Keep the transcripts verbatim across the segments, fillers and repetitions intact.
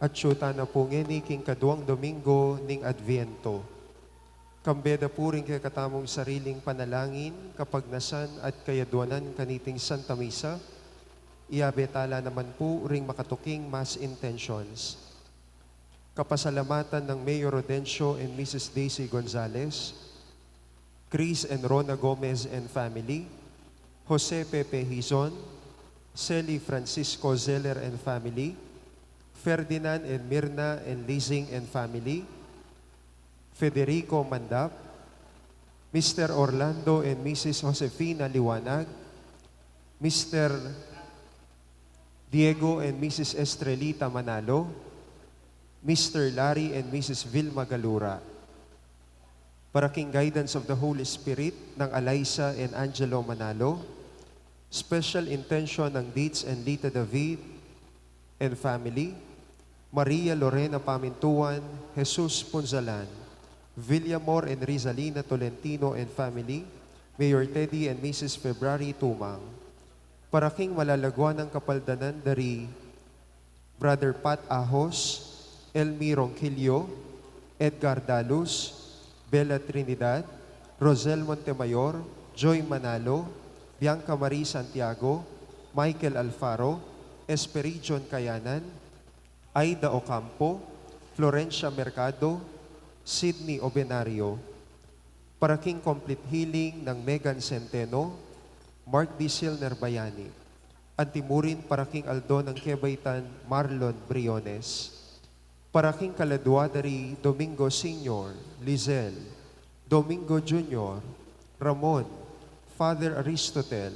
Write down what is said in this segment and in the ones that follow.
Atyu tana pu ngeni king kaduang Domingo ning Adviento. Kambe da pu ring kekatamung sariling panalangin, kapagnasan at kayadwanan kaniting Santa Misa, iabe tala naman pu ring makatuking Mass intentions. Kapasalamatan nang Mayor Rodencio and Missus Daisy Gonzalez, Chris and Rona Gomez and family, Jose Pepe Hizon, Sally Francisco Zeller and family, Ferdinand and Mirna and Lizing and family, Federico Mandap, Mister Orlando and Missus Josefina Liwanag, Mister Diego and Missus Estrelita Manalo, Mister Larry and Missus Vilma Galura. Para king guidance of the Holy Spirit nang Alaisa and Angelo Manalo, special intention nang Dietz and Lita David and family, Maria Lorena Pamintuan, Jesus Punzalan, Villamor and Rizalina Tolentino and family, Mayor Teddy and Missus February Tumang. Para king malalaguan nang kapaldanan dari Brother Pat Ahos, Elmi Ronquillo, Edgar Dalus, Bella Trinidad, Rosel Montemayor, Joy Manalo, Bianca Marie Santiago, Michael Alfaro, Esperidion Kayanan, Aida Ocampo, Florencia Mercado, Sydney Obenario. Para king complete healing nang Megan Centeno, Mark D. Silner Bayani. Anti mu rin para king aldo nang kebaitan Marlon Briones. Para king kaladua dari Domingo Senior, Lizelle, Domingo Junior, Ramon, Father Aristotel,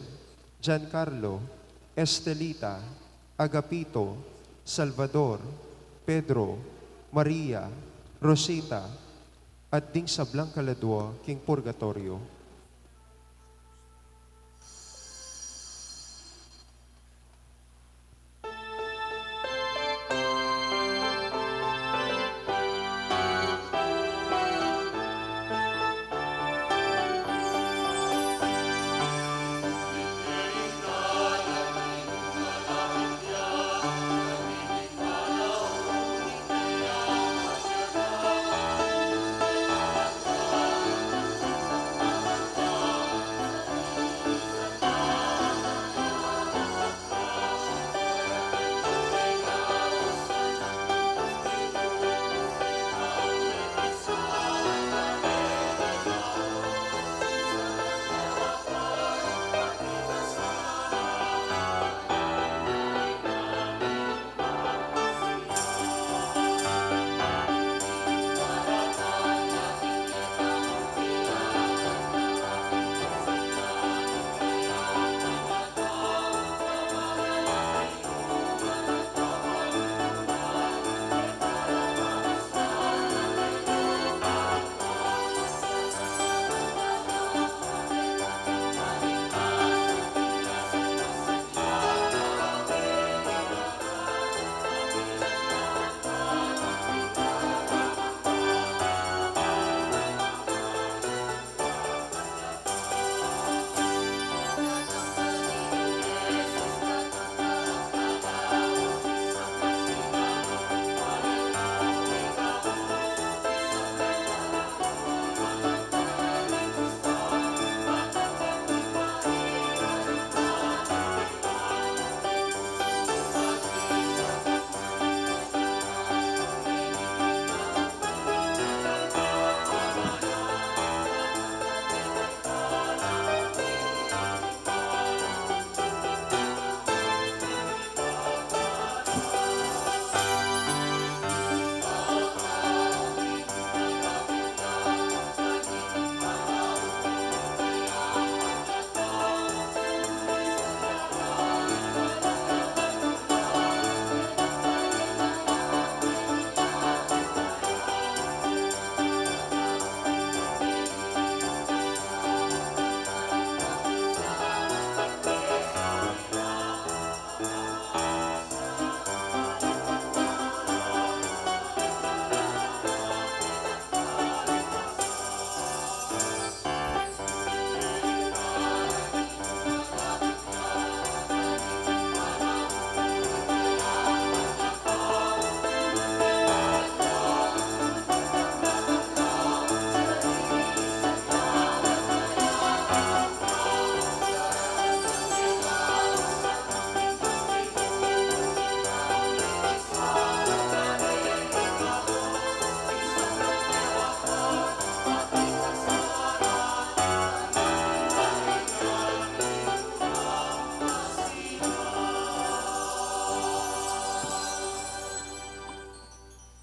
Giancarlo, Estelita, Agapito, Salvador, Pedro, Maria, Rosita, at ding sablang kaladua king purgatoryo.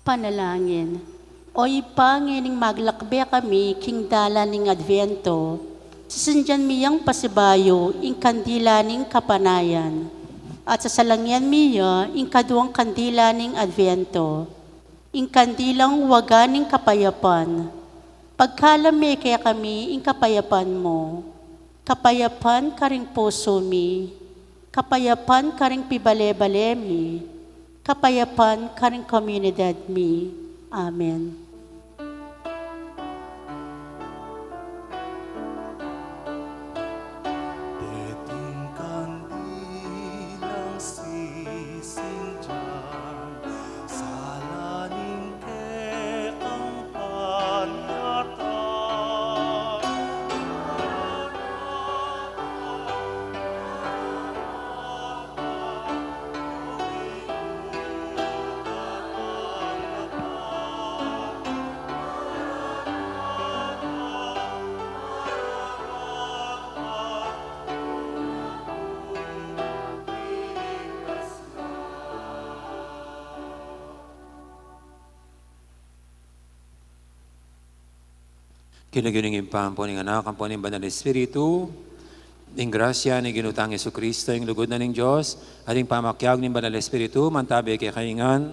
Panalangin. O Ibpa, ngening maglakbe kami king dalan ning Advento, sisindian mi yang pasibayu ing kandila ning kapanayan, at sasalangian mi ya ing kaduang kandila ning Advento, ing kandilang waga ning kapayapan. Pagkalub me kekami ing kapayapan mu, kapayapan karing pusu mi, kapayapan karing pibale-bale mi, kapayapan karing komunidad mi. Amen. Deting kandilang sisindian, sala ning kekang panyatang. King lagyu ning Ibpa, ampo ning Anak, ampo ning Banal Espiritu, ing grasya ning Ginu tang Jesucristo, ing lugud na ning Dios, at ing pamakiabe ning Banal Espiritu, mantabe kekayu ngan.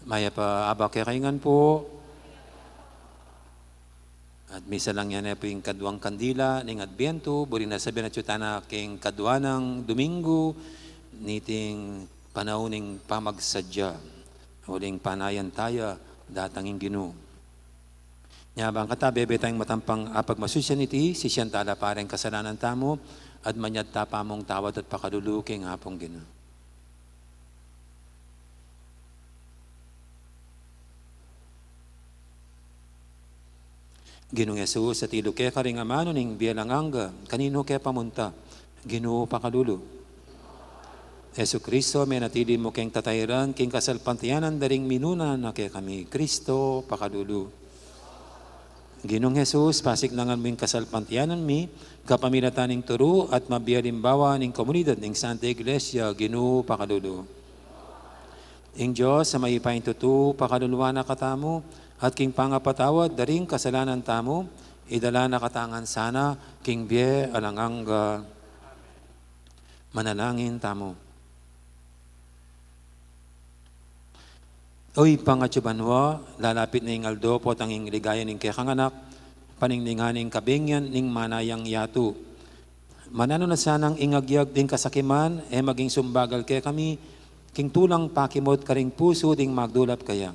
Mayap a abak kekayu ngan pu. At misalangian ne pu ing kaduang kandila ning Adbientu, buri na sabian atyu tana king kadua nang Domingo niting panaun ning pamagsadya, uling panayan taya datang ing Ginu. Nya bang kata bebe tayang matampang apagmasusyan iti, sisian tala pa ring kasalanan tamu, at manyad ta pa mung tawad at pakalulu king Apung Ginu. Ginung Jesus, atilu ke karing amanu ning bie alang angga, kaninu ke pamunta, Ginu pakalulu. Jesucristo, menatili mu keng tatairan, king kasalpantayanan da ring minuna na kekami, Cristo pakalulu. Ginung Jesus, pasiknangan mu ing kasalpantayanan mi, kapamilatan ning turu at mabie alimbawa ning komunidad ning Santa Iglesia, Ginu pakalulu. Ing Dios a mayupaya king tutu, pakaluluan na katamu, at king pangapatawad da ring kasalanan tamu, idala na katamu ngan sana king bie alang angga. Manalangin tamu. O Ibpa ning atsu banua, lalapit ne ing aldo potang ing ligaya ning kekang Anak, paningningan ning kabengian ning manayang yatu. Mananu na sanang ing agyag ding kasakiman, e maging sumbagal kekami, king tulang pakimut karing pusu ding magdulap kaya.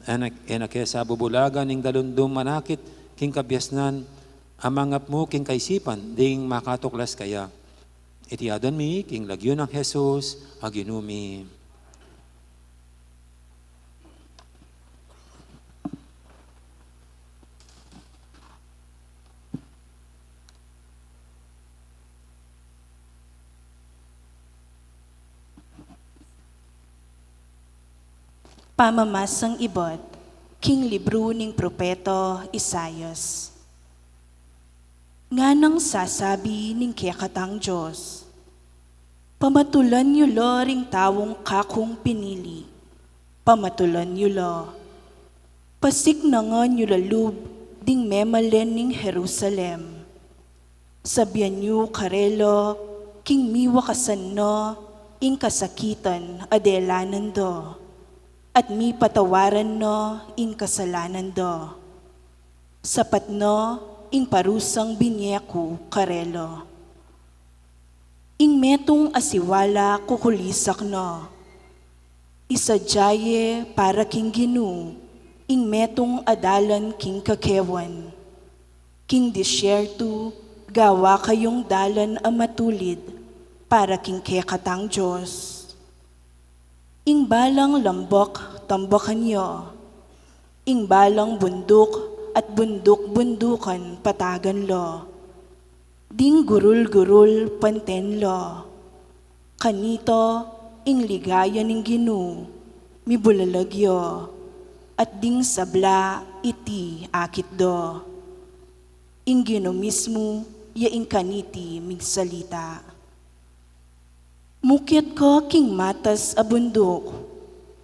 E na, e na ke sa bubulagan ning dalundung manakit king kabiasnan, a mangap mu king kaisipan ding makatuklas kaya. Iti adwan mi king lagyu nang Jesus a Ginu mi. Pamamasang ibat king libru ning propeta Isaias. Nganang sasabi ning kekatang Dios, "Pamatulan yu la ring taung kakung pinili, pamatulan yu la. Pasiknangan yu la lub ding memalen ning Jerusalem. Sabian yu karela king miwakasan na ing kasakitan a delanan da, at mipatawaran na ing kasalanan da. Sapat na ing parusang binie ku karela." Ing metung a siwala kukulisak na. Isadya ye para king Ginu ing metung a dalan king kakewan. King disyertu, gawa kayung dalan a matulid para king kekatang Dios. Ing balang lambak, tambakan ya. Ing balang bunduk at bunduk-bundukan, patagan la. Ding gurul-gurul, panten la. Kanita ing ligaya ning Ginu mibulalag ya, at ding sabla iti akit da. Ing Ginu mismu ya ing kaniti migsalita. Mukyat ka king matas a bunduk,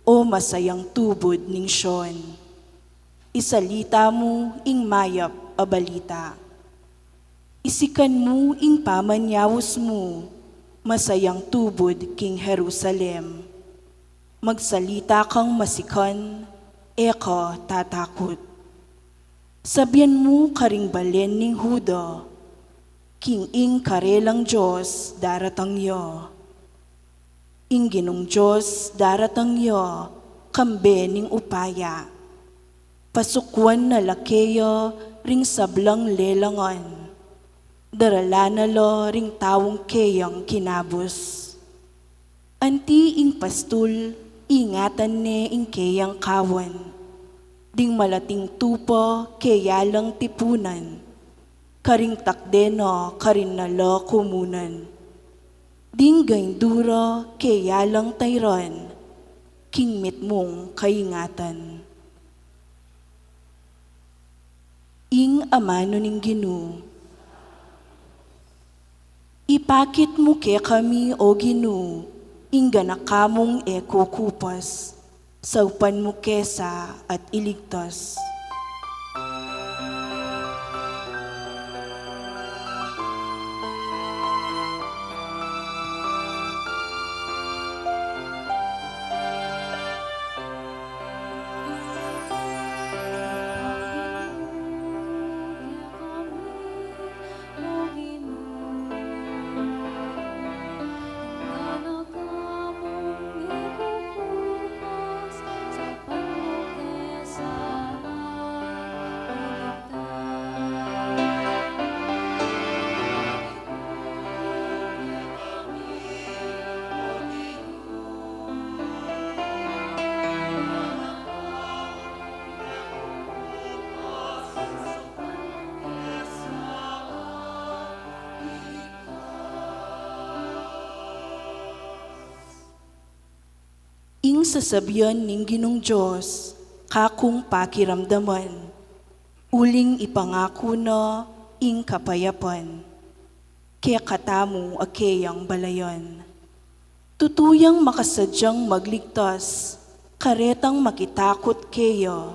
O masayang tubud ning Sion, isalita mu ing mayap a balita. Isikan mu ing pamanyaus mu, masayang tubud king Jerusalem. Magsalita kang masikan, e ka tatakut. Sabian mu karing balen ning Juda, king ing karelang Dios daratang ya. Ing Ginung Dios daratang ya, kambe ning upaya. Pasukuan na la keya ring sablang lelangan. Daralan na la ring taung keyang kinabus. Anti ing pastul, ingatan ne ing keyang kawan. Ding malating tupa keya lang tipunan. Karing takde na karin na la kumunan. Ding gaindura keya lang tairan. King mitmung kaingatan. Ing amanu ning Ginu. Ipakit mu kekami, O Ginu, ing ganaka mung e kukupas, saupan mu ke sa at iligtas. Ing sasabian ning Ginung Dios, kakung pakiramdaman, uling ipangaku na ing kapayapan kekatamu a keyang balayan. Tutu yang makasadyang magligtas, karetang makitakut keya,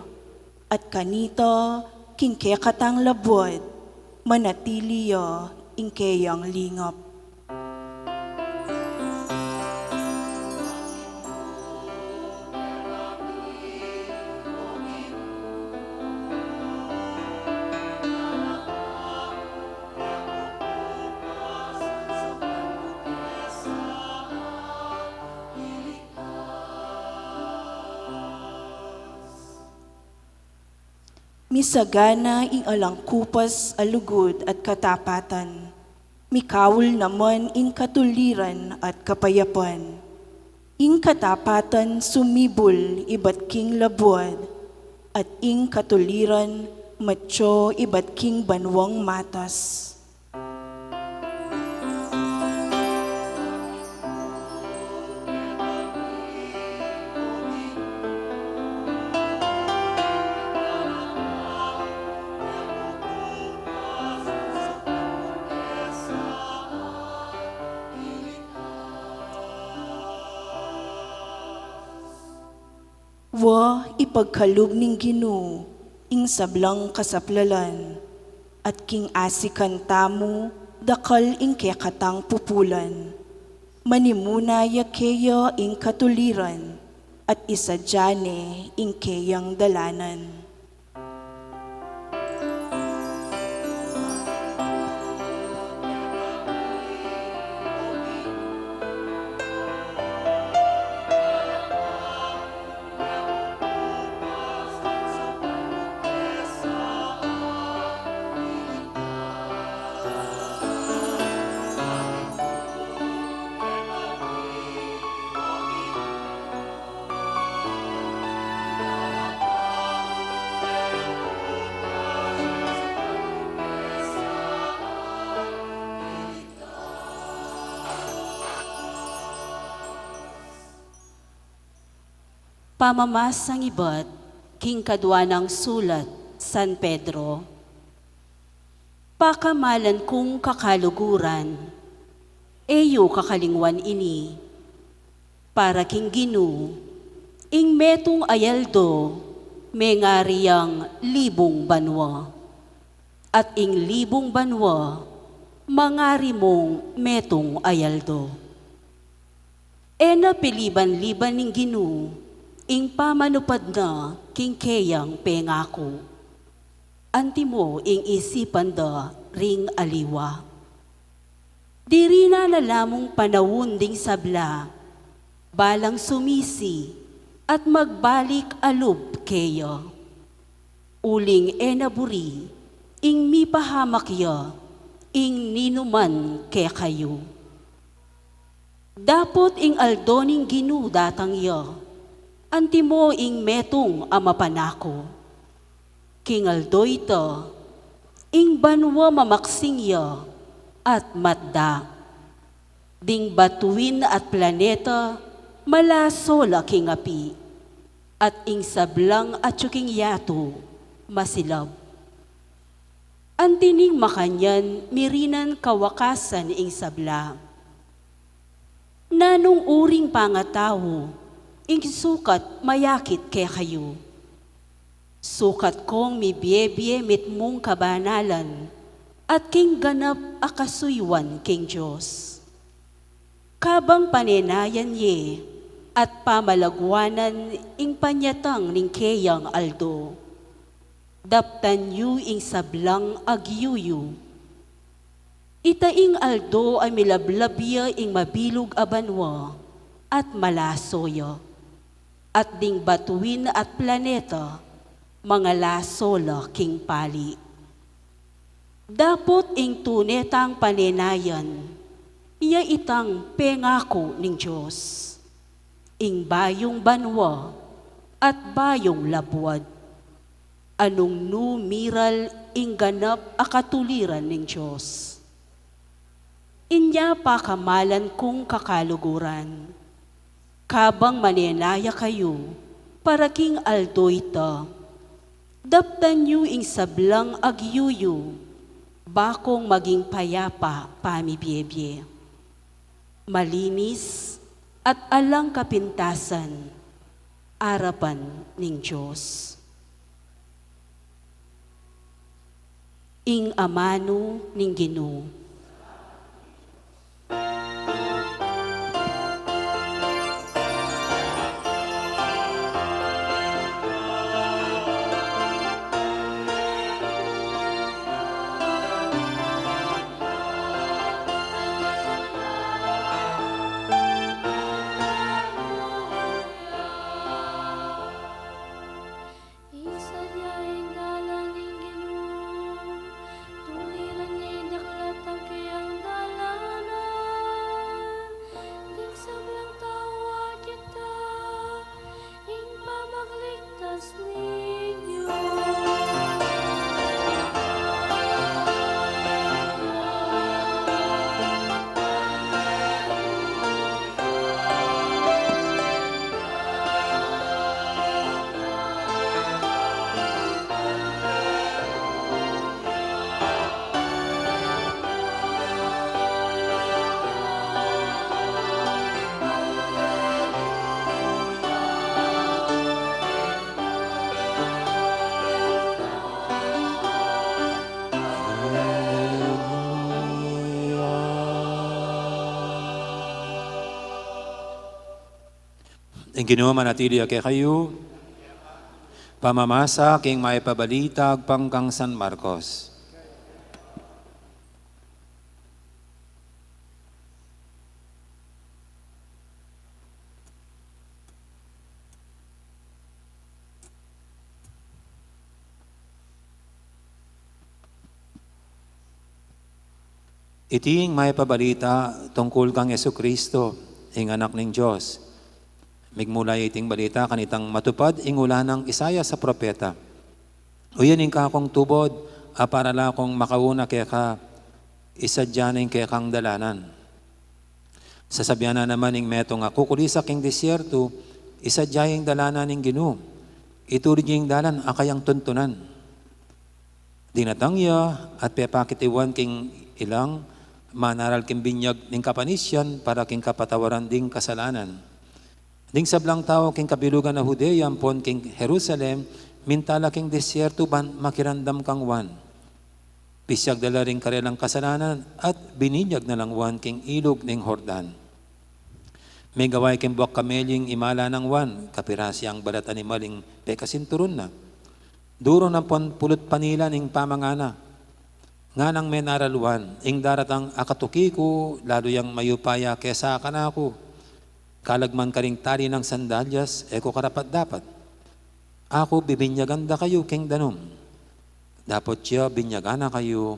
at kanita king kekatang labuad, manatili ya ing keyang lingap. Misagana ing alang kupas a lugud at katapatan. Mikaul naman ing katuliran at kapayapan. Ing katapatan sumibul ibat king labuad, at ing katuliran matyo ibat king banuang matas. Wa, ipagkalub ning Ginu ing sablang kasaplalan, at king asikan tamu dakal ing kekatang pupulan. Manimuna ya keya ing katuliran, at isadya ne ing keyang dalanan. Pamamasang ibat king kadua nang sulat San Pedro. Pakamalan kung kakaluguran, e yu kakalingwan ini, para king Ginu, Ing metung a aldo, mengari yang libung banua, at ing libung banua, mangari mung metung a aldo. E na piliban-liban ning Ginu ing pamanupad na king keyang pengaku, antimo ing isipan da ring aliwa. Diri na na lamung panaun ding sabla, balang sumisi at magbalik a lub keya. Uling e na buri ing mipahamak ya ing ninuman kekayu. Dapot ing aldo ning Ginu datang ya, antimo ing metung a mapanaku. King aldo ita, ing banua mamaksing ya at matda. Ding batuin at planeta malaso la king api, at ing sablang atyu king yatu masilab. Anti ning makanyan mirinan kawakasan ing sabla. Nanung uring pangatau ing sukat mayakit kekayu? Sukat kong mibie-bie mitmung kabanalan at king ganap a kasuyuan king Dios. Kabang panenayan ye at pamalaguanan ing panyatang ning keyang aldo, daptan yu ing sablang agyu yu. Ita ing aldo a milablab ya ing mabilug a banua at malaso ya, at ding batuin at planeta mangalaso la king pali. Dapot ing tune tang panenayan, ya itang pengaku ning Dios, ing bayung banua at bayung labuad, a nung nu miral ing ganap a katuliran ning Dios. Inya pakamalan kung kakaluguran, kabang manenaya kayu para king aldo ita, daptan yu ing sablang agyu yu, bakung maging payapa pamibie-bie, malinis at alang kapintasan arapan ning Dios. Ing amanu ning Ginu. Isadya ing dalan ning Ginu, tuliran ne daklat ing keyang dalanan, ding sablang tau akit da ing pamagligtas ning Dios. Ing Ginu manatili ya kekayu. Pamamasa king Mayap a Balita agpang kang San Marcos. Iti ing Mayap a Balita tungkul kang Jesucristo, ing Anak ning Dios. Migmula ya iting balita kanitang matupad ing ula nang Isaias a propeta. Uyu ing kakung tubud, a para la kung makauna keka, isadya ne ing kekang dalanan. Sasabian na naman ing metung a kukulisak king disyertu, isadya ing dalanan ning Ginu, itulid ya ing dalan a kayang tuntunan. Dinatang ya at pepakit iwan king ilang manaral king binyag ning kapanisian para king kapatawaran ding kasalanan. Ding sablang tau king kabilugan na Judea ampon king Jerusalem, minta la king desierto ban makiramdam kang Juan. Pisyag da la ring karelang kasalanan at bininyag na lang Juan king ilug ning Jordan. Megawa ya king buak kamelyu ing imala nang Juan, kapiras yang balat animal ing pekasinturun na. Duru nang pon pulut panilan ing pamangana. Nganang menaral Juan, ing daratang akatuki ku, lalu yang mayupaya kesa kanaku. Kalag man karing tali nang sandalyas, e ku karapat-dapat. Aku bibinyagan da kayu king danum. Dapot ya binyagan na kayu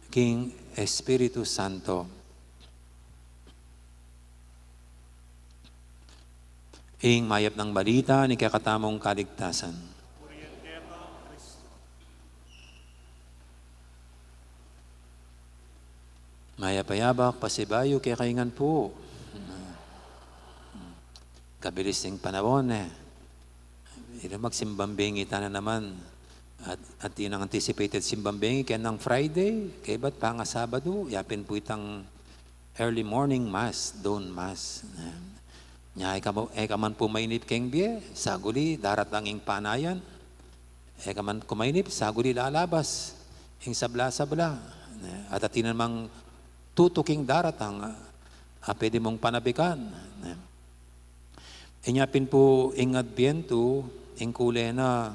king Espiritu Santo. Ing mayap nang balita ning kekatamung kaligtasan. Mayap a yabak pasibayu kekayu ngan pu. Kabilis ning panaun, e. Ira magsimbang bengi tana naman. At, at atin nang anticipated simbang bengi, keng Friday, kaybat panga Sabado, yapin pu itang early morning mass, dawn mass. Nya, e ka, e ka man pu mainip keng bie, saguli daratang ing panayan. E ka man kumainip, saguli lalabas ing sabla-sabla. At atin namang tutuking daratang, a, a pwede mung panabikan. Inya pin pu ing Adbientu, ing kule na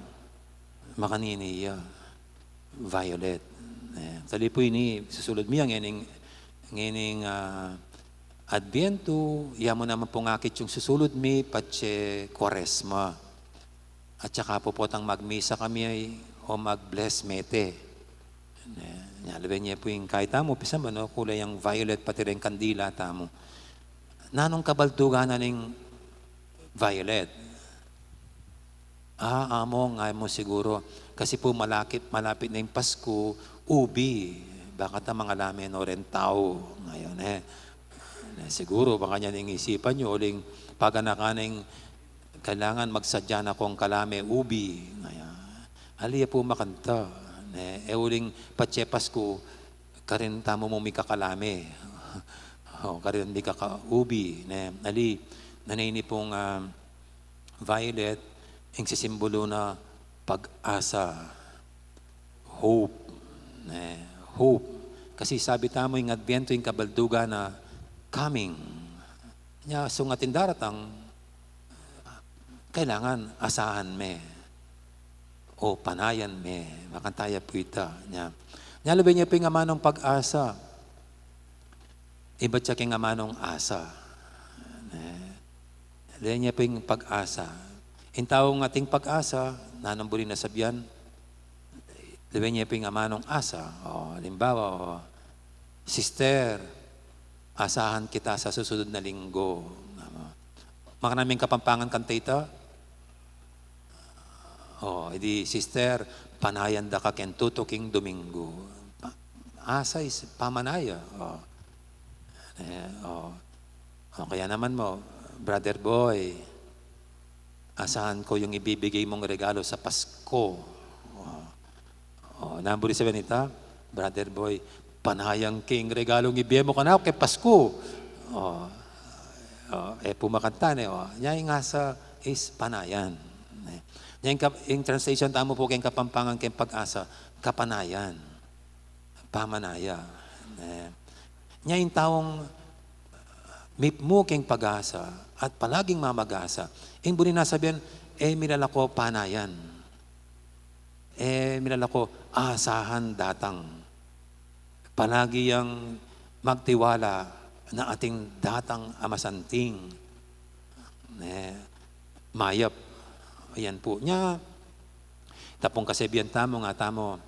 makanini ya, violet. E, tali pu ini susulud mi, a ngening, ngening, a, Adbientu, ya mu naman pung akit yung susulud mi patse Kuaresma. At saka pu potang magmisa kami ay o mag-bless mete. Ne, nya lawen ye pu ing kayat tamu, pisan ba, no, kule yang violet pati reng kandila tamu. Nanung kabaldugan na ning violet? A, among, ngana mu siguru. Kasi pu malakit, malapit na ing Pasku, ubi. Baka ta mangalame no reng tau ngayon, e. Ne, siguru, baka nya ning isipan yu, uling paganakan ning kailangan magsadya na kung kalame ubi. Ngaya, ali ya pu makanta. Ne, e uling patse Pasku, karin tamu mu mikakalame. O, karin mikakaubi. Ne, ali, nanini pung, a, violet, ing sisimbulu na pag-asa. Hope. Ne, hope. Kasi sabi tamu, ing Adbientu, ing kabaldugan na coming. Nya, sung atin daratang, kailangan asahan me. O panayan me. Makanta ya pu ita. Nya, nya lawen ye pu ing amanung pag-asa. Ibat ya king amanung asa. Ne. Lawen ye pu ing pag-asa. Ing taung ating pag-asa, nanung buri na sabian, lawen ye pu ing amanung asa. O, alimbawa, o, "Sister, asahan kita sa susunod na linggo." Makananu ing Kapampangan kanta ita? O, edi, "Sister, panayan da ka keng tutuking Domingo." Pa-, asa is pamanaya. O. E, o. O kaya naman mo, "Brother Boy, asahan ko yung ibibigay mong regalo sa Pasko." O. O, nanu buri sabian nita? "Brother Boy, panayan ke ing regalung ibie mu kanaku keng Pasku." O. O, e pu makanta, ne, o. Nya ing asa is panayan. Ne. Nya ing kap-, ing translation tamu pu keng Kapampangan keng pag-asa, kapanayan. Pamanaya. Ne. Nya ing taung mipmu keng pag-asa at palaging mamag-asa, ing buri na sabian, e milalako panayan. E milalako asahan datang. Palagi yang magtiwala na ating datang a masanting. Ne, mayap. Ayan pu. Nya, ita pung kasabian tamu, ngana tamu,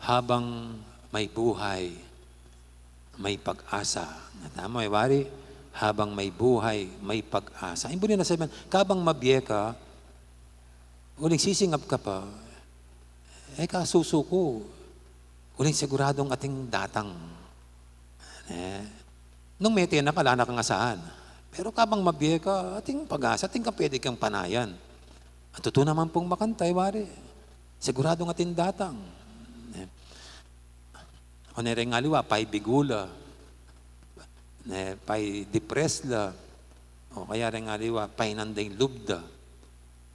"Habang may buhay, may pag-asa." Ngana tamu, e wari, "Habang may buhay, may pag-asa." Ing buri na sabian, kabang mabie ka, uling sisingap ka pa, e ka susuku, uling siguradung ating datang. Ne? Nung mete na ka, ala na kang asahan. Pero kabang mabie ka, ating pag-asa, atin kang pwede kang panayan. At tutu naman pung makanta, e wari, siguradung ating datang. Ne? O ne reng aliwa, paibigu la. Ne, paidepress la. O kaya reng aliwa, painan da ing lub da.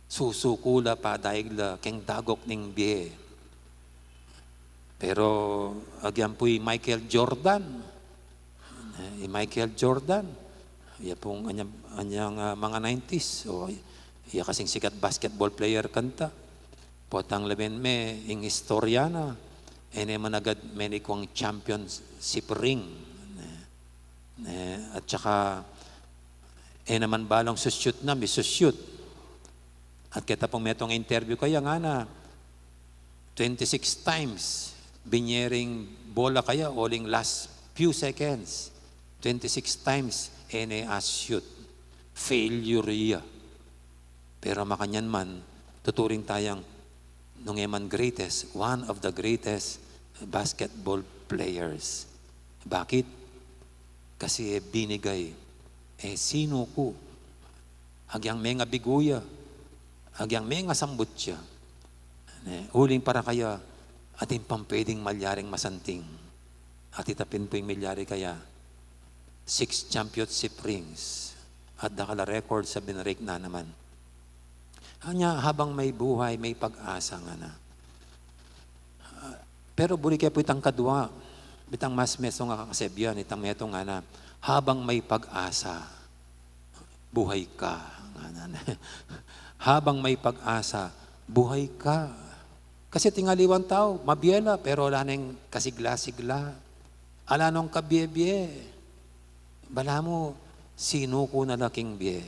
Susuku la, padaig la keng dagok ning bie. Pero agyang pu i Michael Jordan. Eh, i Michael Jordan, iya pung anyang, anyang, ah, mga nineties. O, iya kasing sikat basketball player kanta. Potang lawen me ing istorya na, e ne man agad menikuang championship ring. Eh, at saka, e naman balang su-shoot na, misu-shoot. At keta pung metung interview kaya, ngana, twenty-six times binye ring bola kaya, uling last few seconds, twenty-six times e ne a-shoot. Failure ya. Pero makanyan man, tuturing tayang nung e man greatest, one of the greatest basketball players. Bakit? Kasi e binigay, e sinuku. Agyang mengabigu ya, agyang mengasambut ya, ne, uling para kaya atin pang pwedeng malyaring masanting. At ita pin pu ing milyari kaya, six championship rings, at dakal a records a binreak na naman. Anya, habang may buhay, may pag-asa, ngana. Ah, pero buri ke pu itang kadwa, itang mas metung a kakasebyan, itang metung, ngana, habang may pag-asa, buhay ka, ngana. Habang may pag-asa, buhay ka. Kasi ating aliwang tau, mabie la, pero ala neng kasigla-sigla. Ala nong kabie-bie. Balamu, sinuku na la king bie.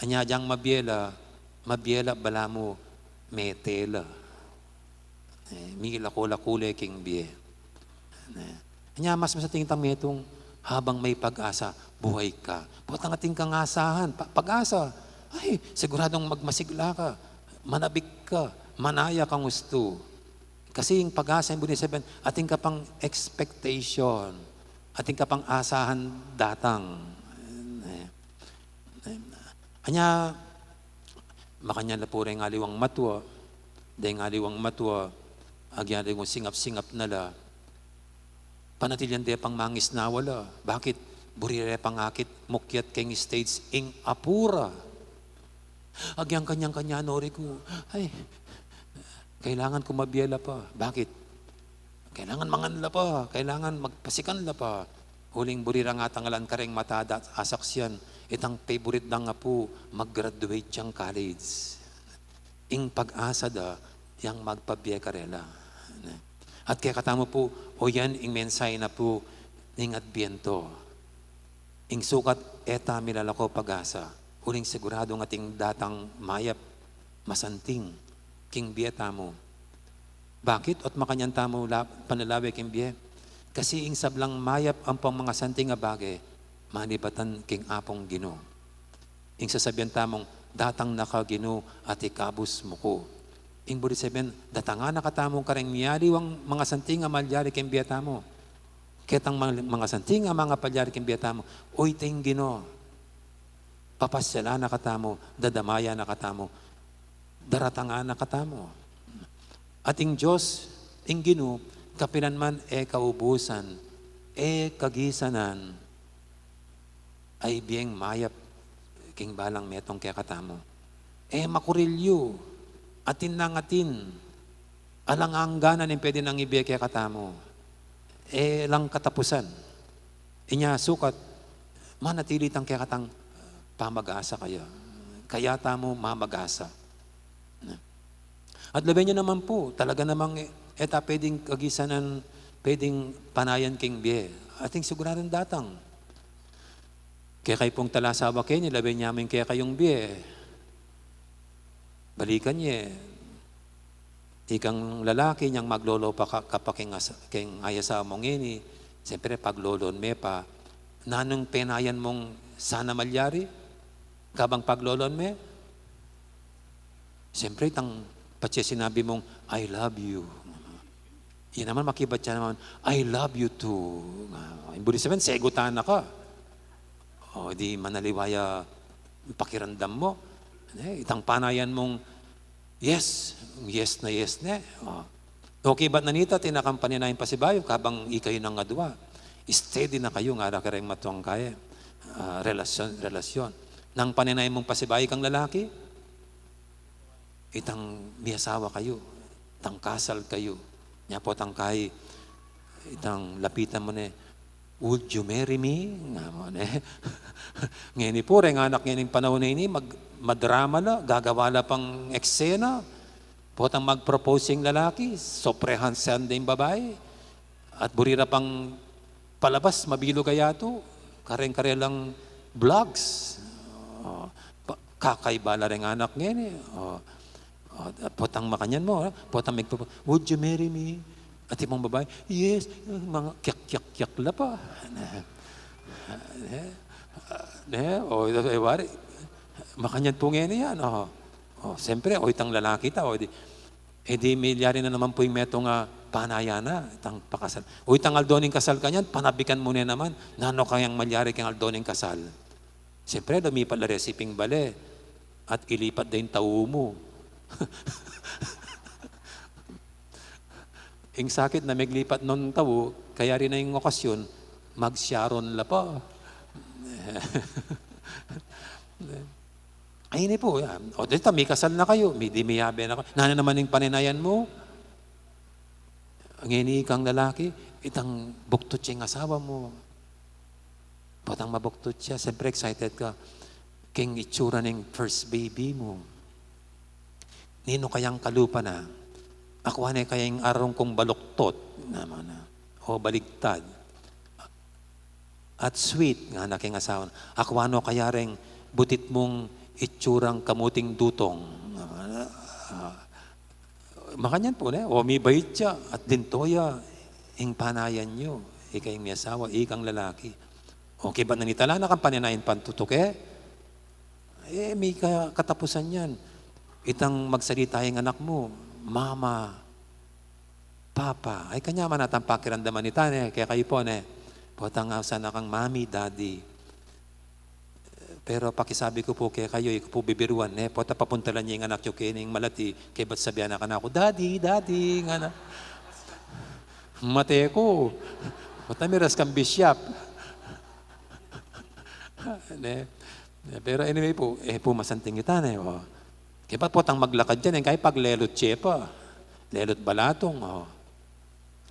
Anya, agyang mabie la, mabie la, balamu, mete la. Eh, milaku-laku le king bie. Eh, anya, mas masanting itang metung, habang may pag-asa, buhay ka. Potang atin kang asahan, pa-, pag-asa. Ay, siguradung magmasigla ka, manabik ka, manaya kang ustu. Kasi ing pag-asa, ing buri sabian, atin ka pang expectation, atin ka pang asahan datang. Eh, eh, anya, makanyan la pu reng aliwang matua, deng aliwang matua, agyang aliwang singap-singap na la, panatilian de pang mangisnawa la. Bakit? Buri re pang akit mukyat keng stage ing apu ra. Agyang kanyang-kanya, nori ku, ay, kailangan ku mabie la pa. Bakit? Kailangan mangan la pa, kailangan magpasikan la pa. Uling buri ra ngatang alan kareng mata da at asaksian, itang favorite dang apu, mag-graduate yang college. Ing pag-asa da, yang magpabie karela. At kekatamu pu, o yan ing mensahe na pu ning Adbiento. Ing sukat e ta milalako pag-asa, uling siguradung atin datang mayap, masanting, king bie tamu. Bakit? Ot makanyan tamu la-, panlalawe king bie. Kasi ing sablang mayap ampong mangasanting a bage, manibatan king Apung Ginu. Ing sasabian tamung, datang na ka, Ginu, at ikabus mu ku. Ing buri sabian, datangan na katamu kareng mialiwang mangasanting a malyari king bie tamu. Ketang mang-, mangasanting a mangapalyari king bie tamu, o iting Ginu. Papasyalan na katamu, dadamayan na katamu, daratangan na katamu. At ing Dios, ing Ginu, kapilan man e kaubusan, e kagisanan, a ibieng mayap king balang metung kekatamu. E makurilyu, atin nang atin, alang angganan ing pwede nang ibie kekatamu. E lang katapusan. Inya sukat, manatili tang kekatang pamag-asa kaya. Kaya tamu mamag-asa. At lawen yu naman pu, talaga namang e ta pwedeng kagisanan, pwedeng panayan king bie. Ating siguradung datang. Kekayu pung talasawa keni, lawen ya mu ing kekayung bie. Balikan ye. Ikang lalaki, inyang maglolo pa ka, ka pa keng asa-, keng asawa mung ini, siyempre, paglolon me pa. Nanung penayan mung sana malyari? Kabang paglolon me? Siyempre, itang patse sinabi mung, "I love you." Yan naman, makibat ya naman, "I love you too." Nga, ing buri sabian, segutan na ka. O, di manaliwa ya pakiramdam mu. E, itang panayan mung, yes, yes na yes ne. O. Okibat na nita, atin na kang paninayan pasibayu, kabang ikayu nang adwa. Steady na kayu, ngara kareng matuang kaye. ah, relasyon, relasyon. Nang panenaya mung pasibayu kang lalaki, itang miyasawa kayu, itang kasal kayu. Nya potang kay, itang lapitan mu ne, "Would you marry me?" Nga mu ne. Ngeni pu, reng anak ngeni panaun a ini, mag-, madrama la, gagawa la pang eksena. Potang mag-propose ing lalaki, soprehan sande ing babai. At buri ra pang palabas, mabilug a yatu, kareng-karelang vlogs. O, pa-, kakaiba la reng anak ngeni. O, o, potang makanyan mu, ha? Potang magpo-, "Would you marry me?" At ing babai, "Yes." Mga kyak, kyak, kyak la pa. Ne? Ne? O, e, wari. Makanyan pu ngeni yan, o. O, siyempre, o, itang lalaki ta, o, di, e di, milyari na naman pu ing metung a panayan na, itang pakasal. O, itang aldo ning kasal kanyan, panabikan mu ne naman, nanu kayang malyari keng aldo ning kasal? Siyempre, lumipat la resi ping bale, at ilipat da ing tau mu. Ing sakit na meglipat nung tau, kayari na ing okasyon, mag-Sharon la pa. Ay, ini pu, yan. O, di ta, mikasal na kayu, mi-, di miyabe na kayu. Nanu naman ing panenayan mu? Ngeni kang lalaki, itang buktut ya ing asawa mu. Potang mabuktut ya, siyempre excited ka. Keng itsura ning first baby mu. Ninu kayang kalupa na? Akua ne kaya ing arung kung baluktot? Naman na. O baligtad. At sweet, ngana keng asawa na, "Akua no kaya reng butit mung itsurang kamuting dutong?" Ah, makanyan pu ne, o mibait ya, at dinto ya ing panayan yu, ika ing miyasawa, ikang lalaki. O kaybat nang itala na kang panenayan pantutuke, e, mika-, katapusan yan. Itang magsalita ing anak mu, "Mama, Papa." Ay, kanyaman atang pakiramdaman ita, ne, kekayu pu, ne. Potang ausan na kang Mami, Daddy. Pero pakisabi ku pu kekayu, e ku pu bibiruan, ne. Pota papuntalan ya ing anak yu keni ing malati, kaybat sabian na kanaku, "Daddy, Daddy," ngana. Mate ku. Pota miras kang bisyap. Ne? Pero anyway pu, e pu masanting ita, ne, o. Kaybat potang maglakad yan, e, kaya paglelut tsepa, lelut balatung, o.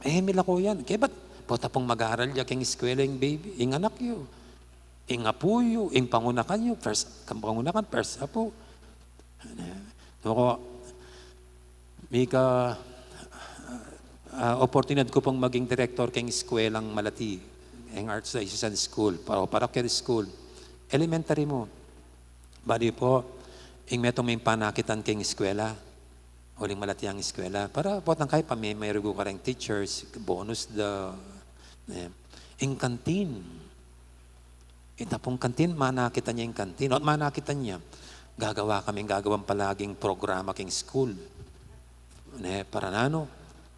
E, milako yan. Kaybat pota pung mag-aral ya keng eskwela ing baby, ing anak yu, ing apu yu, ing pangunakan yu, first, kang pangunakan, first apu. Nuku, mika, ah, oportunidad ku pung maging direktor keng eskwelang malati, ing Archdiocesan School, pa-, parochial school, elementary mu. Bali pu, ing metung ming panakitan keng eskwela, uling malati yang eskwela, para potang kaya pamimerigu kareng teachers, bonus da, e, ing kantin. Ita pung kantin, manakitan ya ing kantin. O't manakitan ya, gagawa kaming gagawang palaging programa keng school. Ne, para nanu?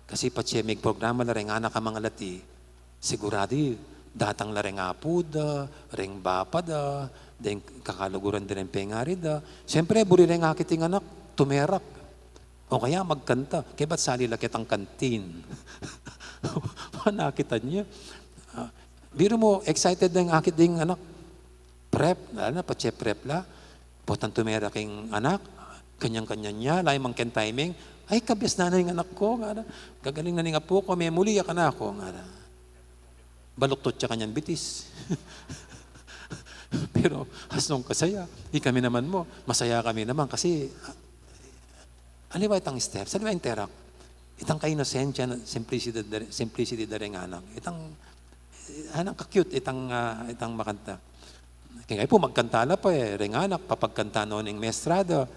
Kasi patse migprograma la reng anak a mangalati, siguradu datang la reng apu da, reng bapa da, deng kakaluguran da, reng pengari da. Siyempre, buri reng akit ing anak, tumerak. O kaya magkanta, kaybat sali la ketang kantin. Manakitan ya. Ah, biru mu, excited na ing akit ding anak. Prep, lalo na patse prep la. Potang tumerak ing anak, kanyan-kanyan ya, lalu mang keng timing, "Ay, kabiasnan na ing anak ku," ngana. "Gagaling na ning apu ku, memuli ya kanaku," ngana. Baluktot ya kanyan bitis. Pero asnong kasaya. Ikami naman mu, masaya kami naman kasi, ah, aliwa itang step, aliwa ing terak. Itang kainosensya, simplicity da, simplicity da reng anak. Itang, eh, anak ka-cute, itang, ah, itang makanta. Kaya pu, magkanta la pa, e, reng anak, papagkanta no ning mestra da.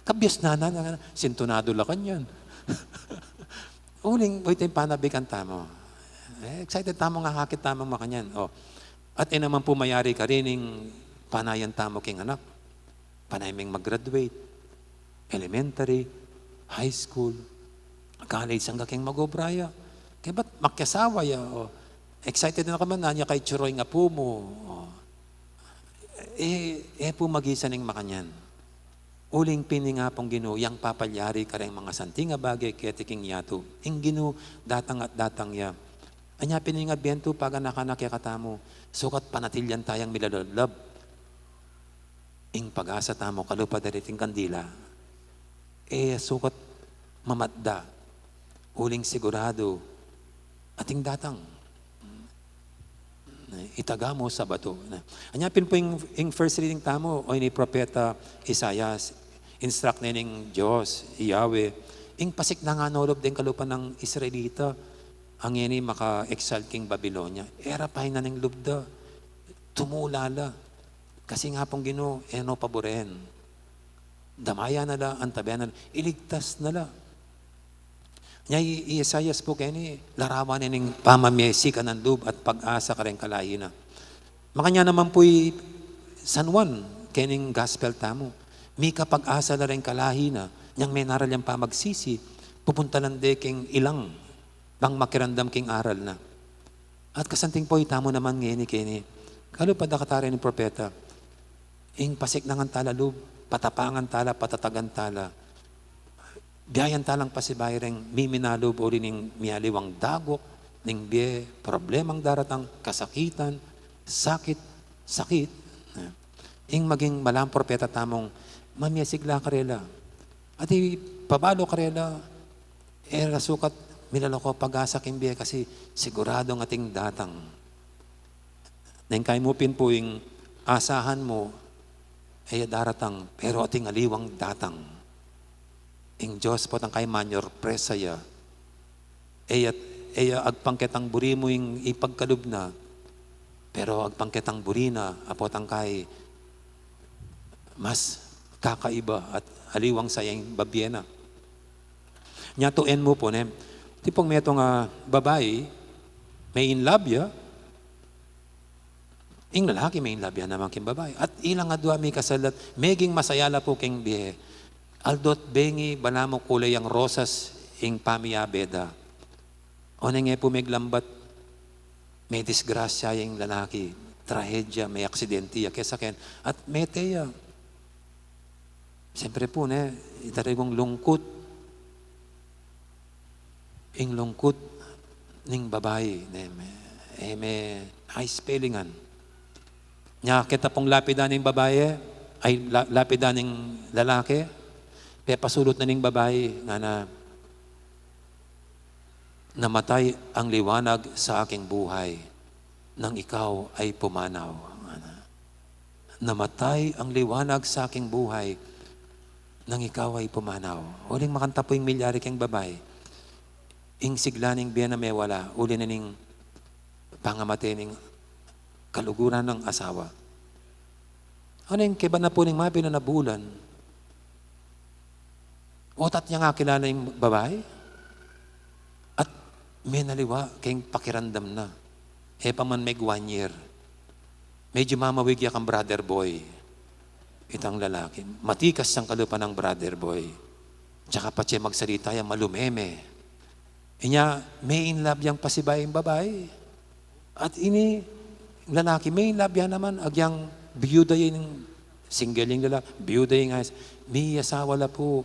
Kabiasnan na, na, sintunado la kanyan. Uling, o, ita ing panabikan tamu. E, excited tamu nga akit tamung makanyan. O. At e naman pu mayari karin ing panayan tamu keng anak. Panay ming mag-graduate, elementary, high school, college, angga keng mag-obra ya. Kaybat makiasawa ya, o, excited na ka man, nanu ya kaitsura ing apu mu, o. E, e pu magisan ing makanyan. Uling pin ning Apung Ginu, yang papalyari kareng mangasanting a bage keti king yatu. Ing Ginu, datang at datang ya. Anya pin ing Adbento, paganaka na kekatamu, sukat panatilyan tayang milalab ing pag-asa tamu kalupa dariting kandila. E sukat mamatda, uling siguradu ating datang. Itaga mu sa bato. Anya pin pu ing, ing first reading tamu, o ini propeta Isaias, instruct ne ning Dios, Yahweh, ing pasiknangan na lub deng kalupa nang Israelita, a ngeni maka-exile king Babilonia. E ra painan ing lub da, tumula la. Kasi nga pung Ginu, e no paburen. Damayan na la, antabayan na la, iligtas na la. Nya i, i Isaias pu keni, larawan ne ning pamamie sikanan lub at pag-asa kareng kalahi na. Makanyan naman pu i San Juan, kening gospel tamu. Mika pag-asa la reng kalahi na, nyang menaral yang pamagsisi, pupunta la de keng ilang, bang makiramdam king aral na. At kasanting pu itamu naman ngeni keni. Kalupa da kata reng propeta, ing pasiknangan tala lub, patapangan tala, patatagan tala. Biayan talang pasibayu reng miminalub uli ning mialiwang dagok ning bie, problemang daratang, kasakitan, sakit, sakit. Ing maging malamang propeta tamung mamie sigla karela. At ipabalu karela, e ra sukat milalako pag-asa king bie kasi siguradung ating datang. Neng kaymu pin pu ing asahan mu, e ya daratang, pero ating aliwang datang. Ing Dios potang kay manyorpresa ya. E ya, e ya agpang ketang buri mu ing ipagkalub na, pero agpang ketang buri na, a potang kay mas kakaiba at aliwang sayang babie na. Nya tutukin mu pu ne, tipong metung a babai, me-in love ya, ing lalaki me-in love ya naman king babai. At ilang adua mikasal at meging masaya la pu king bie. Aldo't bengi balamu kule yang rosas ing pamiyabe da. Oneng e pu meglambat, medisgrasya ing lalaki, trahedya, me-aksidente ya, kesaken, at mete ya. Siyempre pu ne, ita reng lungkut. Ing lungkut ning babai, ne, me, e, me, ay, spellingan. Nya keta pung lapida ning babai, ay, la-, lapida ning lalaki, pepasulut na ning babai, ngana, "Namatay ang liwanag sa aking buhay nang ikaw ay pumanaw." Ngana. "Namatay ang liwanag sa aking buhay nang ikaw ay pumanaw." Uling makanta pu ing milyari keng babai. Ing sigla ning bie na mewala, uli na ning pangamate ning kaluguran nang asawa. Oneng keba na pu ning mabilug a bulan, otat yang akilala ing babai, at menaliwa keng pakiramdam na. E pa man meg one year. Medyu mamawig ya kang brother boy. Itang lalaki. Matikas yang kalupa nang brother boy. Tsaka patse magsalita ya, malumeme. Inya, me-in love yang pasibayu ing babai. At ini, lalaki, me-in love ya naman, agyang biyuda ya ing single ing lalaki, biyuda ya ing ayos. Miyasawa la pu.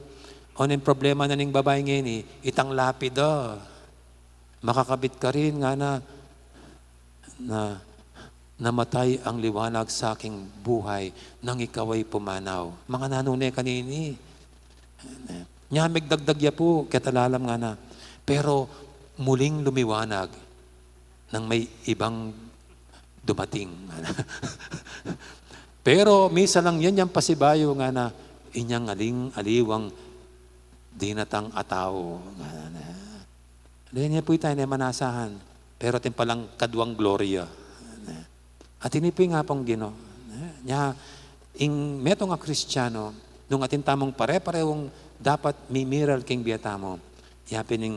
Oneng problema na ning babai ngeni, itang lapida. Makakabit karin, ngana, na, "Namatay ang liwanag sa aking buhay nang ikaw ay pumanaw." Mangananu ne kanini? Nya megdagdag ya pu, keta lalam, ngana, "Pero muling lumiwanag nang may ibang dumating." Pero misa lang yan, yang pasibayu, ngana, "Inyang aling aliwang dinatang a tau," ngana. Deni pu ita, ne, manasahan. Pero atin palang kaduang gloria. At ini pu ing Apung Ginu. Nya, ing metung a Kristiano, nung atin tamung pare-parehung dapat mimiral king bie tamu, yapin ing,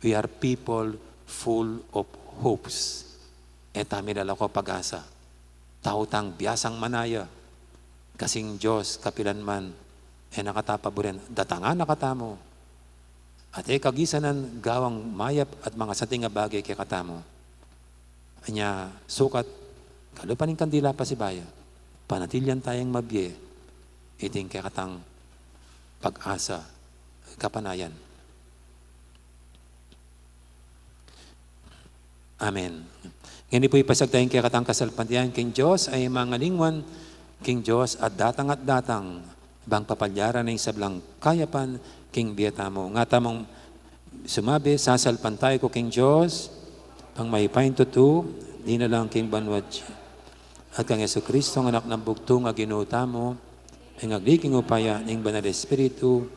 "We are people full of hopes." E ta milalako pag-asa. Tau tang biasang manaya. Kasi ing Dios, kapilan man, e na kata paburen, datangan na katamu. At e kagisanan gawang mayap at mangasanting a bage kekatamu. Anya, sukat, kalupa ning kandila pasibayu, panatilyan tayang mabie, iting kekatang pag-asa, kapanayan. Amen. Ngeni pu ipasiag taya ing kekatang kasalpantayanan king Dios a Ibpang malingwan, king Dios a datang at datang, bang papalyaran ing sablang kayapan king bie tamu. Nga tamung sumabi, sasalpantaya ku king Dios, Ibpang mayupayang tutu, dinalan king banua at kang Jesucristo, a Anak nang bugtung a Ginu tamu, a agli king upaya ning Banal Espiritu,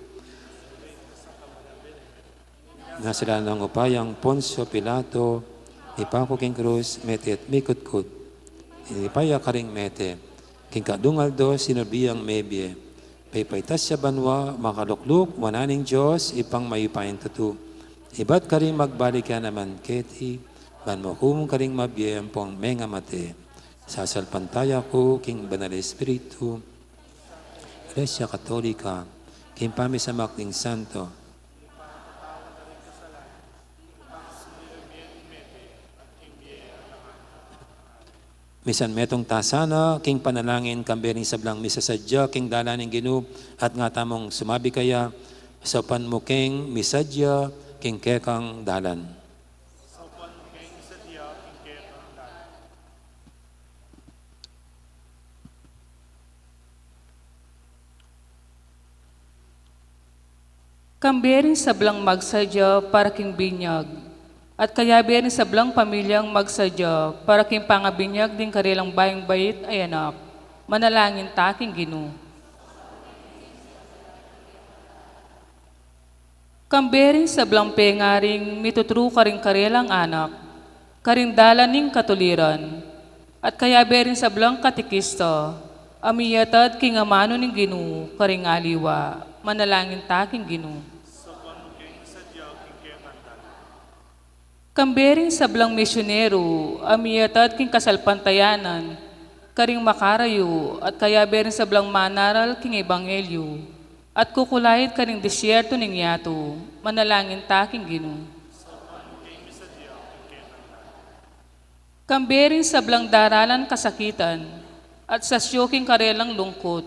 nasilalang upaya nang Poncio Pilato, ipaku king krus, mete at mikutkut. Inipaya karing mete, king kadung aldo sinubli yang mebie. Pepaitas ya banua, makalukluk wanan ning Dios, Ibpang mayupayang tutu. Ibat karing magbalik ya naman keti, ban mukum karing mabie ampong mengamate. Sasalpantaya ku king Banal Espiritu, Iglesia Katolika, king pamisamak ning santo, misan metung ta sana king panalangin, kambe ring sablang misasadya king dalan ning Ginu, at nga tamung sumabi kaya, saupan mu keng misadya king kekang dalan. Kambe ring sablang magsadya para king binyag, at kayabe ring sablang pamilyang magsadya para king pangabinyag ding karelang bayung bait a anak, manalangin ta king Ginu. Kambe ring sablang pengaring mituturu karing karelang anak karing dalan ning katuliran, at kayabe ring sablang katikista a miyatad king amanu ning Ginu karing aliwa, manalangin ta king Ginu. Kambe ring sablang misyonero a miyatad king kasalpantayanan karing makarayu, at kayabe ring sablang manaral king ebanghelyu at kukulait karing disyerto ning yatu, manalangin ta king Ginu. Kambe ring sablang daralan kasakitan at sasyo king karelang lungkut,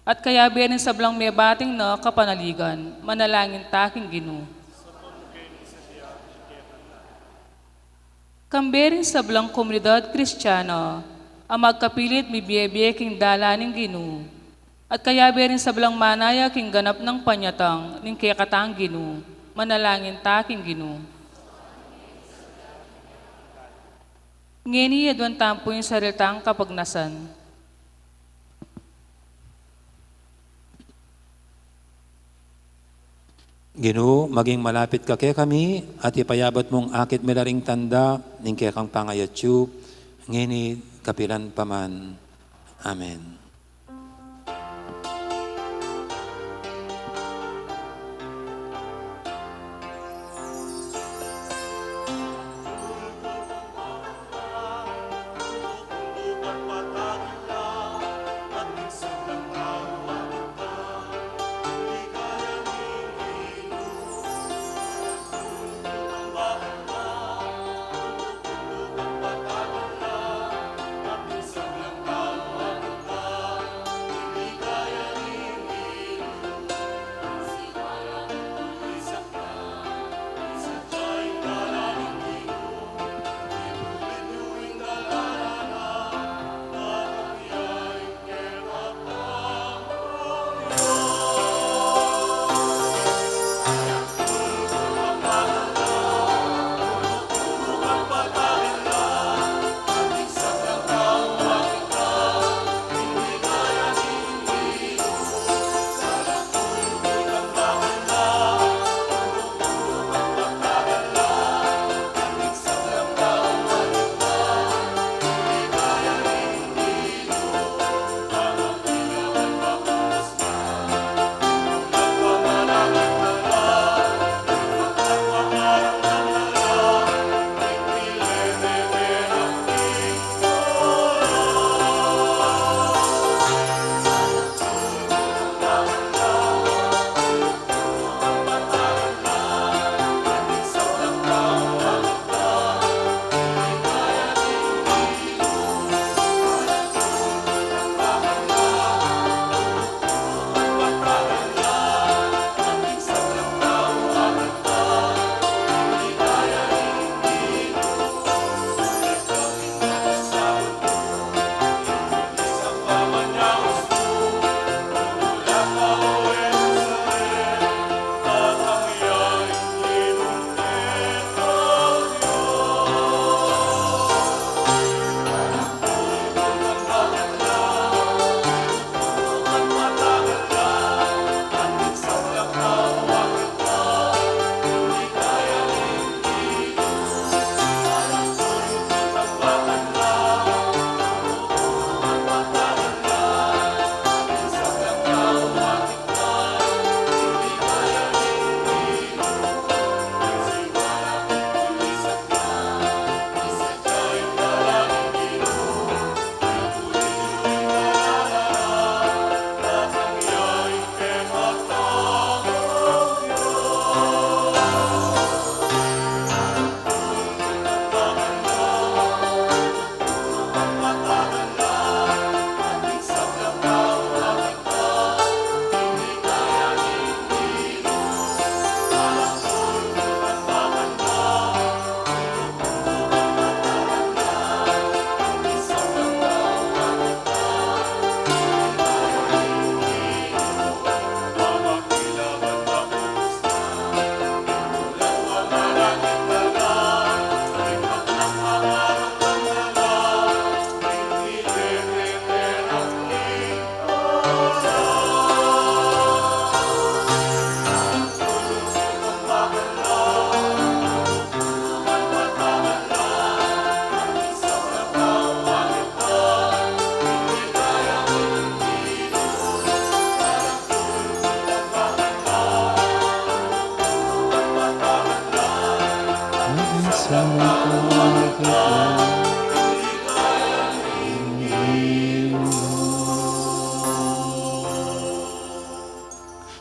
at kayabe ring sablang mebating na kapanaligan, manalangin ta king Ginu. Kambe ring sablang komunidad Kristiana a magkapilit mibie-bie king dalan ning Ginu, at kayabe ring sablang manaya king ganap nang panyatang ning kekatang Ginu, manalangin ta king Ginu. Ngeni aduan tamu pu ing sarili tang kapagnasan. Ginu, maging malapit ka kekami at ipayabat mung akit mi la ring tanda ning kekang pangayatsu, ngeni kapilan pa man. Amen.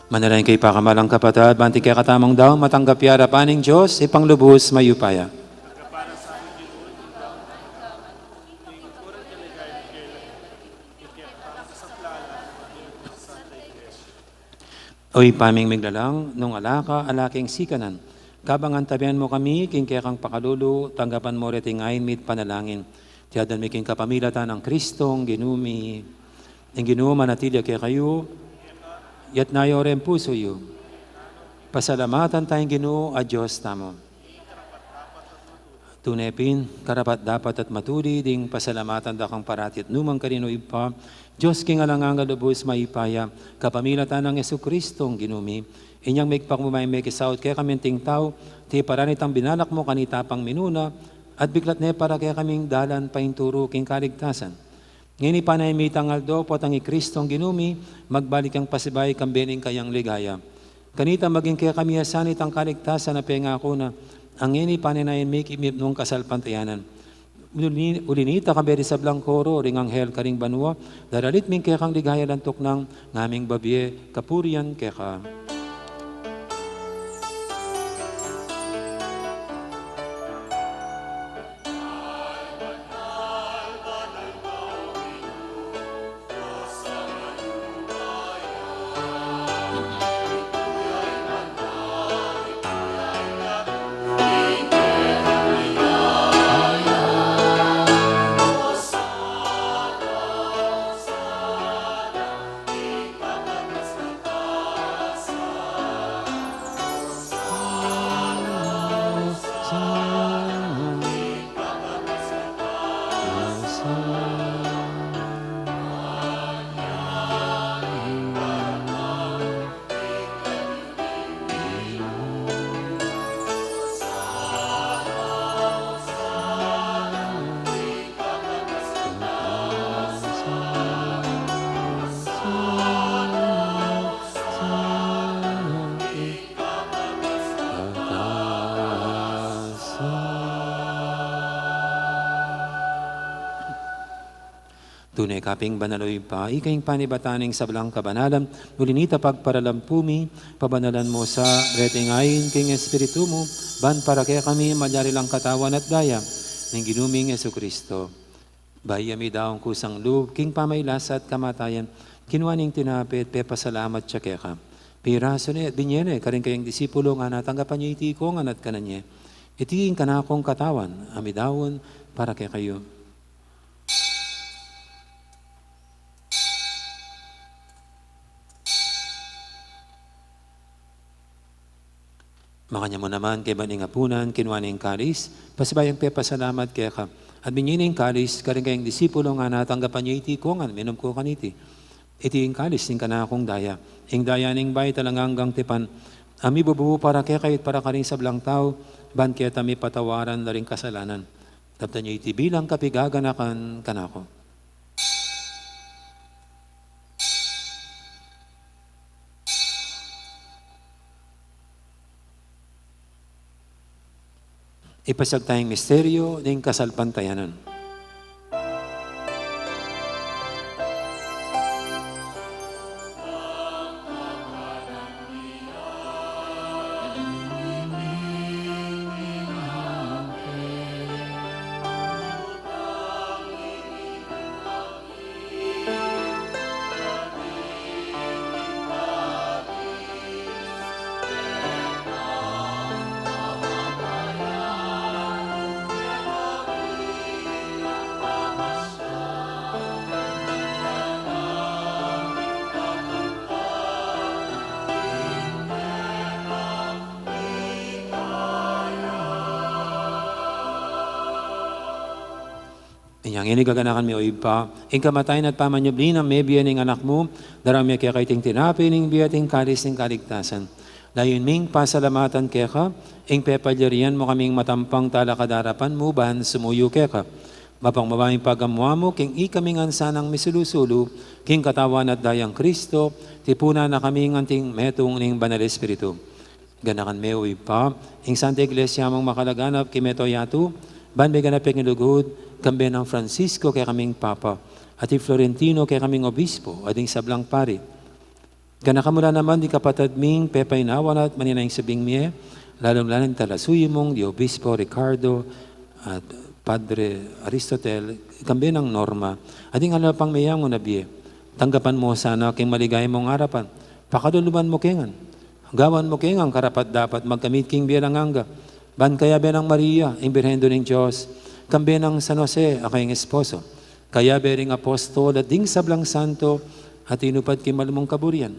Manalangin kayu, pakamalan kung kapatad, ban ing kekatamung daun matanggap ya arapan ning Dios, Ibpang lubus mayupaya. O Ibpa ming miglalang, nung ala ka, ala king sikanan. Kabang antabian mu kami king kekang pakalulu, tanggapan mu reting ain mi at panalangin. Iti adwan mi king kapamilatan nang Kristong Ginu mi. Ing Ginu manatili ya kekayu, iyatas yu reng pusu yu. Pasalamatan taya ing Ginu a Dios tamu. Tune pin, karapat-dapat at matulid ing pasalamatan da kang parati at nukarin man, O Ibpa, Dios king alang angga, lubus mayupaya, kapamilatan nang Jesucristong Ginu mi. Inyang migpakumbaba, mekisaut kekami anting tau, tiparan itang binalak mu kanita pang minuna, at biklat ne para kekaming dalan paintulu king kaligtasan. Ngeni pane mitang aldo, potang i Kristong Ginu mi, magbalik yang pasibayu kambe ning kayang ligaya. Kanita maging kekami ya sana itang kaligtasan a pengaku na, ngeni pane nayan miki mi nung kasalpantayanan. Uli, uli nita kambe ding sablang koro ring anghel karing banua, daralit mi ing kekang ligaya, lantuk nang ngaming babie kapurian keka. Tune ka pin banal, O Ibpa, ika ing panibatan ning sablang kabanalan, uli nita pagparalan pu mi, pabanalan mu sa reting ain king Espiritu mu, ban para kekami malyari lang katawan at daya ning Ginu ming Jesucristo. Bayu ya midaun kusang lub king pamagkasakit at kamatayan, kinua ne ing tinape at pepasalamat ya keka. Pirasu ne at binye ne karing kayang disipulo, ngana, tanggapan ye iti ikongan at kanan ye. Iti ing kanakung katawan a midaun para kekayu. Makanyan mu naman, kaybat ning apunan, kinua ne ing kalis, pasibayu yang pepasalamat keka, at binye ne ing kalis karing kayang disipulo, ngana, tanggapan ye iti ikongan, minum ko kaniti. Iti ing kalis ning kanakung daya, ing daya ning bayu at alang anggang tipan, a mibubu para kekayu at para karing sablang tau, ban keta mipatawaran la ring kasalanan. Daptan ye iti bilang kapaganakan kanaku. Ipasiag taya ing misteryu ning kasalpantayanan. Inya ngeni gaganakan mi, O Ibpa, ing kamatayan at pamanyubli nang mebie ning Anak mu, daraun mi keka iting tinape ning bie at ing kalis ning kaligtasan. Layun ming pasalamatan keka ing pepalyarian mu kaming matampang talakad king arapan mu ban sumuyu keka. Mapakumbaba ming pagamu-amu king ikaming ansanang misulu-sulu king katawan at dayang Kristo, tipunan na kaming anting metung ning Banal Espiritu. Ganakan me, O Ibpa, ing Santa Iglesia mung makalaganap king mabilug a yatu, ban miganap ya king lugud, kambe nang Francisco kekaming Papa, at i Florentino kekaming Obispo, at ding sablang pari. Ganakan mu la naman ding kapatad ming pepainawa na at manenaya ing subling mie, lalung-lalu na ing talasuyu mung di Obispo Ricardo at Padre Aristotel, kambe nang Norma, at ding alang pang meyangu na bie. Tanggapan mu sana king maligaya mung arapan. Pakalulu mu ke ngan. Gawan mu ke ngan karapat-dapat magkamit king bie alang angga. Ban kayabe nang Maria, ing Birhen Indu ning Dios, kambe nang San Jose, a kayang esposo, kayabe ring apostol at ding sablang santo a tinupad king malugud mung kaburian,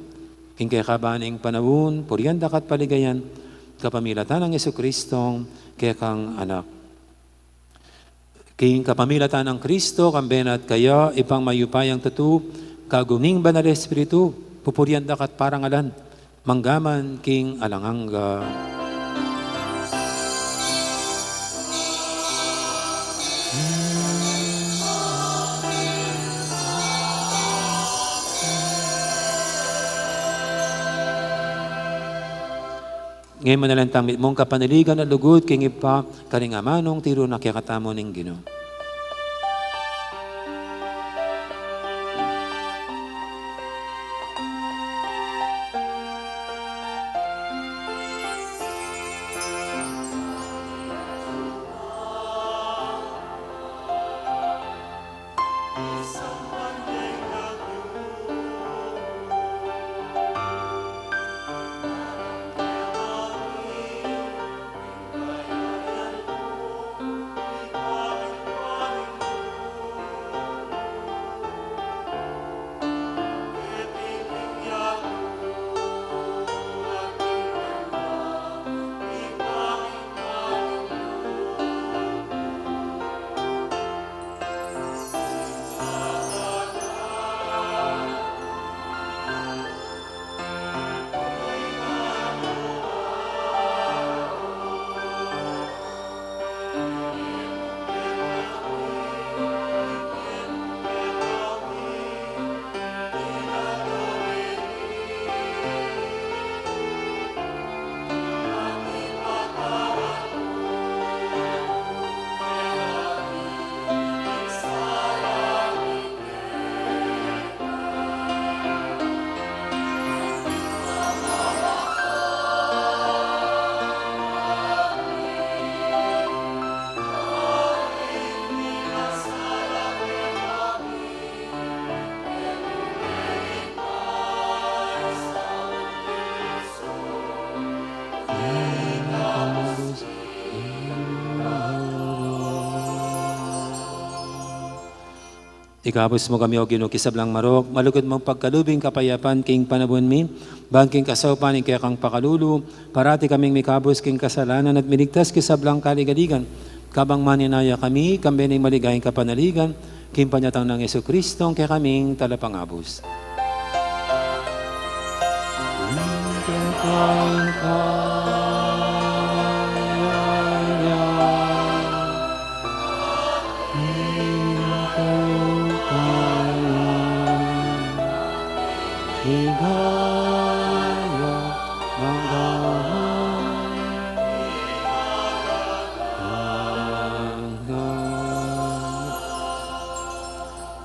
king kekaban ning panaun, purian da ka at paligayan, kapamilatan nang Jesucristo, kekang Anak. King kapamilatan nang Kristo, kambe na at kaya, Ibpang mayupayang tutu, kayabe ning Banal a Espiritu, pupurian da ka at parangalan, mangga man king alang angga. Ngeni manalangin tamu mitmung kapanaligan at lugud king Ibpa, karing amanung tiru na kekatamu ning Ginu. Ikabus mu kami, O Ginu, king sablang marok, malugud mung pagkalub ing kapayapan king panaun mi, ban king kasaupan ning kekang pakalulu, parati kaming mikabus king kasalanan at miligtas king sablang kaligaligan. Kabang manenaya kami, kambe ning maligayang kapanaligan, king panyatang nang Jesucristo, a kekaming Talapangabus.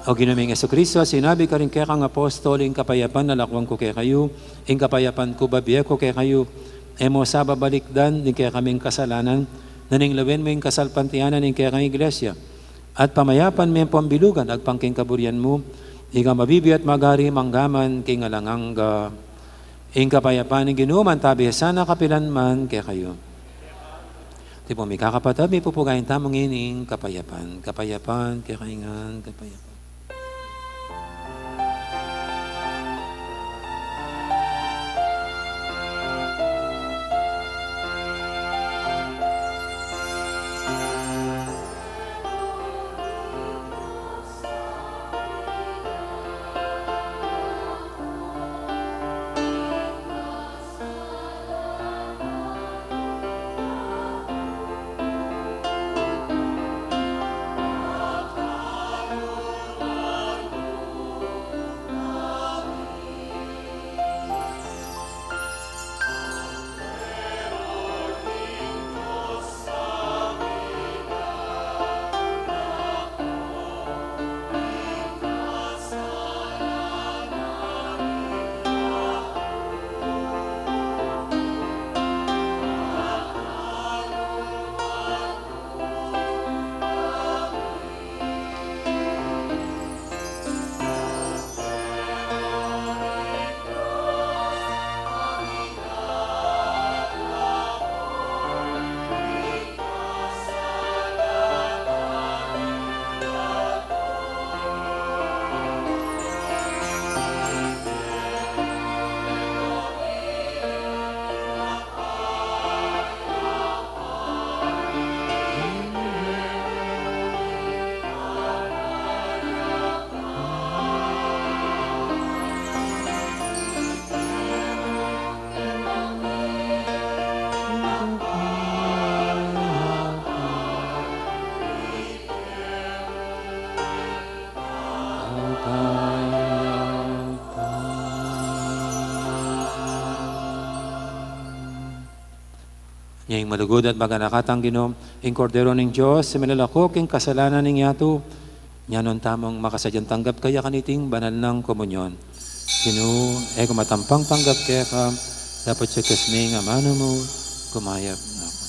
O Ginu ming Jesucristo, sinabi karing kekang apostol, ing kapayapan lalakwan ku kekayu, ing kapayapan ku bibie ku kekayu, e mu sa babalikdan ding kekaming kasalanan, nune lawen mu ing kasalpantayanan ning kekang Iglesia, at pamayapan me pambilugan agpang king kaburian mu, ika a mabibie at magari mangga man king alang angga. Ing kapayapan ning Ginu mantabi ya sana kapilan man kekayu. Tipun mi kakapatad, mipupugayan tamu ngeni ing kapayapan. Kapayapan kekayu ngan, kapayapan. Ing malugud at maganakang Ginu, ing Kordero ning Dios, a milalako king kasalanan ning yatu, nyanan tamung makasadyang tanggap kaya kaniting banal nang komunyon. Ginu, e ku matampang tanggap keka, dapot sikas ning amanu mu, kumayap na ku.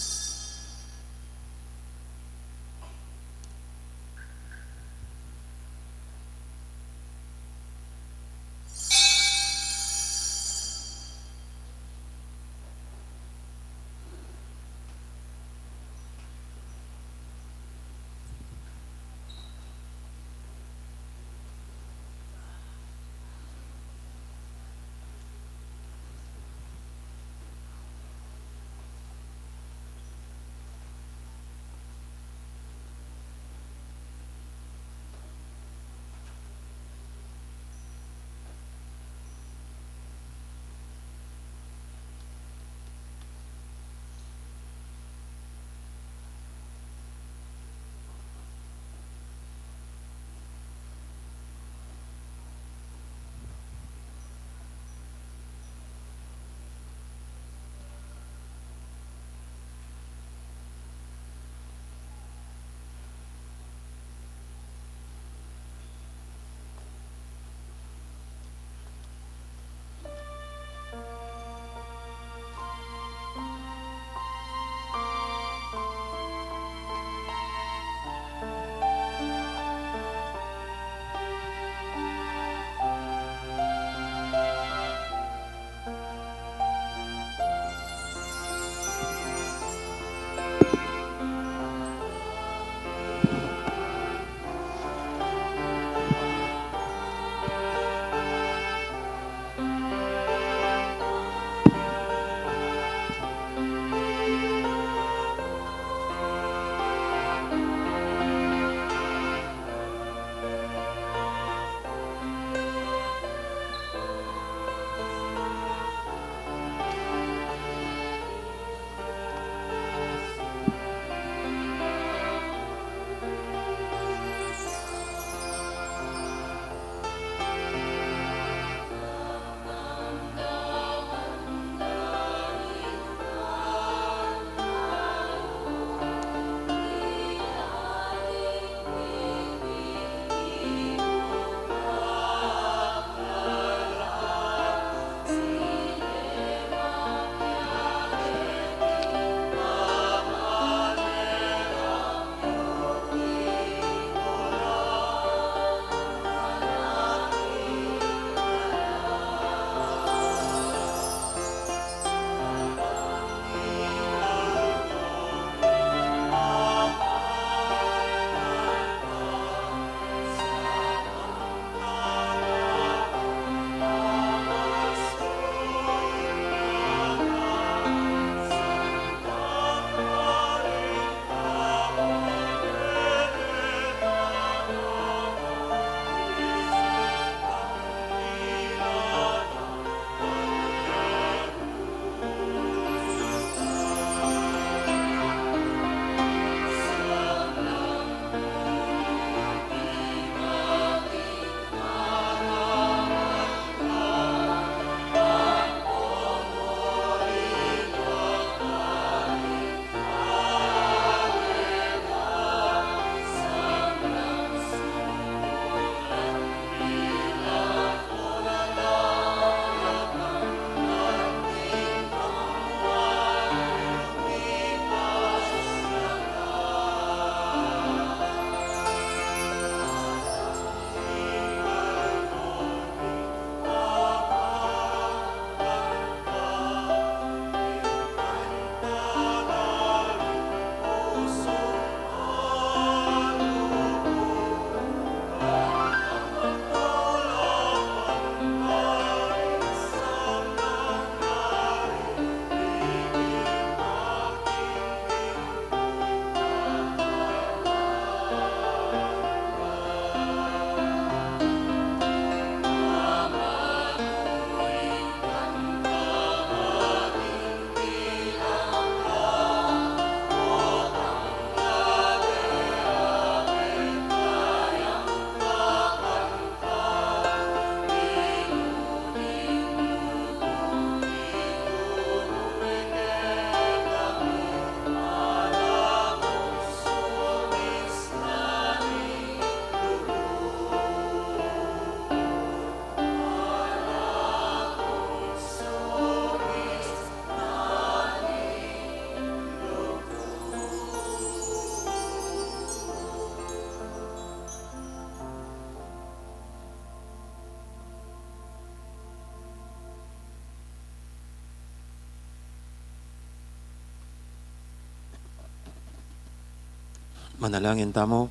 Manalangin tamu.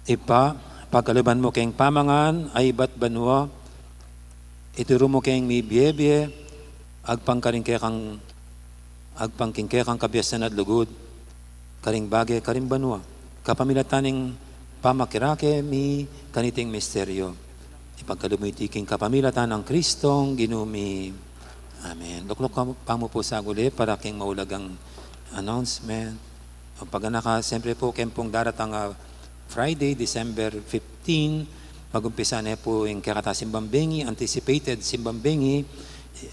Ibpa, pagkaluban mu keng pamangan a ibat banua, ituru mu keng mibie-bie agpang karing kekang, agpang king kekang kabiasan at lugud, karing bage karing banua, kapamilatan ning pamakirake mi kaniting misteryo. Ipagkalub mu iti king kapamilatan nang Kristong Ginu mi. Amen. Lukluk pa mu pu saguli para king maulagang announcement. Ang paganaka, siyempre pu, keng pung daratang, ah, Friday, December fifteen, mag-umpisa ne pu ing kekatang simbang bengi, anticipated simbang bengi.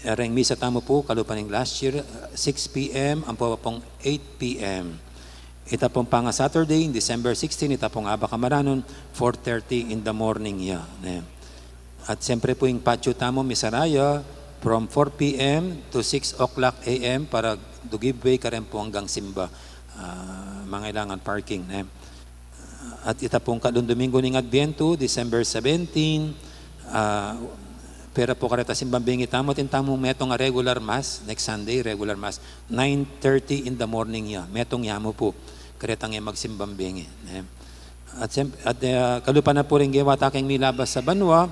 Reng misa tamu pu, kalupa ning last year, ah, six P M, ampo pung eight P M. Ita pung panga Saturday, December sixteen, ita pung Abak a Maranun, four thirty in the morning ya, ne. At siyempre pu ing patio tamu, misara ya from four P M to six o'clock A M para to give way kareng pung anggang simba. Ah, mangailangan parking, ne. At ita pung katlung Domingo ning Adviento, December seventeen, ah, pera pu kareta simbang bengi tamu, atin tamung metung a regular mass, next Sunday, regular mass, nine thirty in the morning ya. Metung ya mu pu, karetang e magsimbang bengi, ne. At, siyem-, at, ah, kalupa na pu ring gewa ta keng milabas a banua,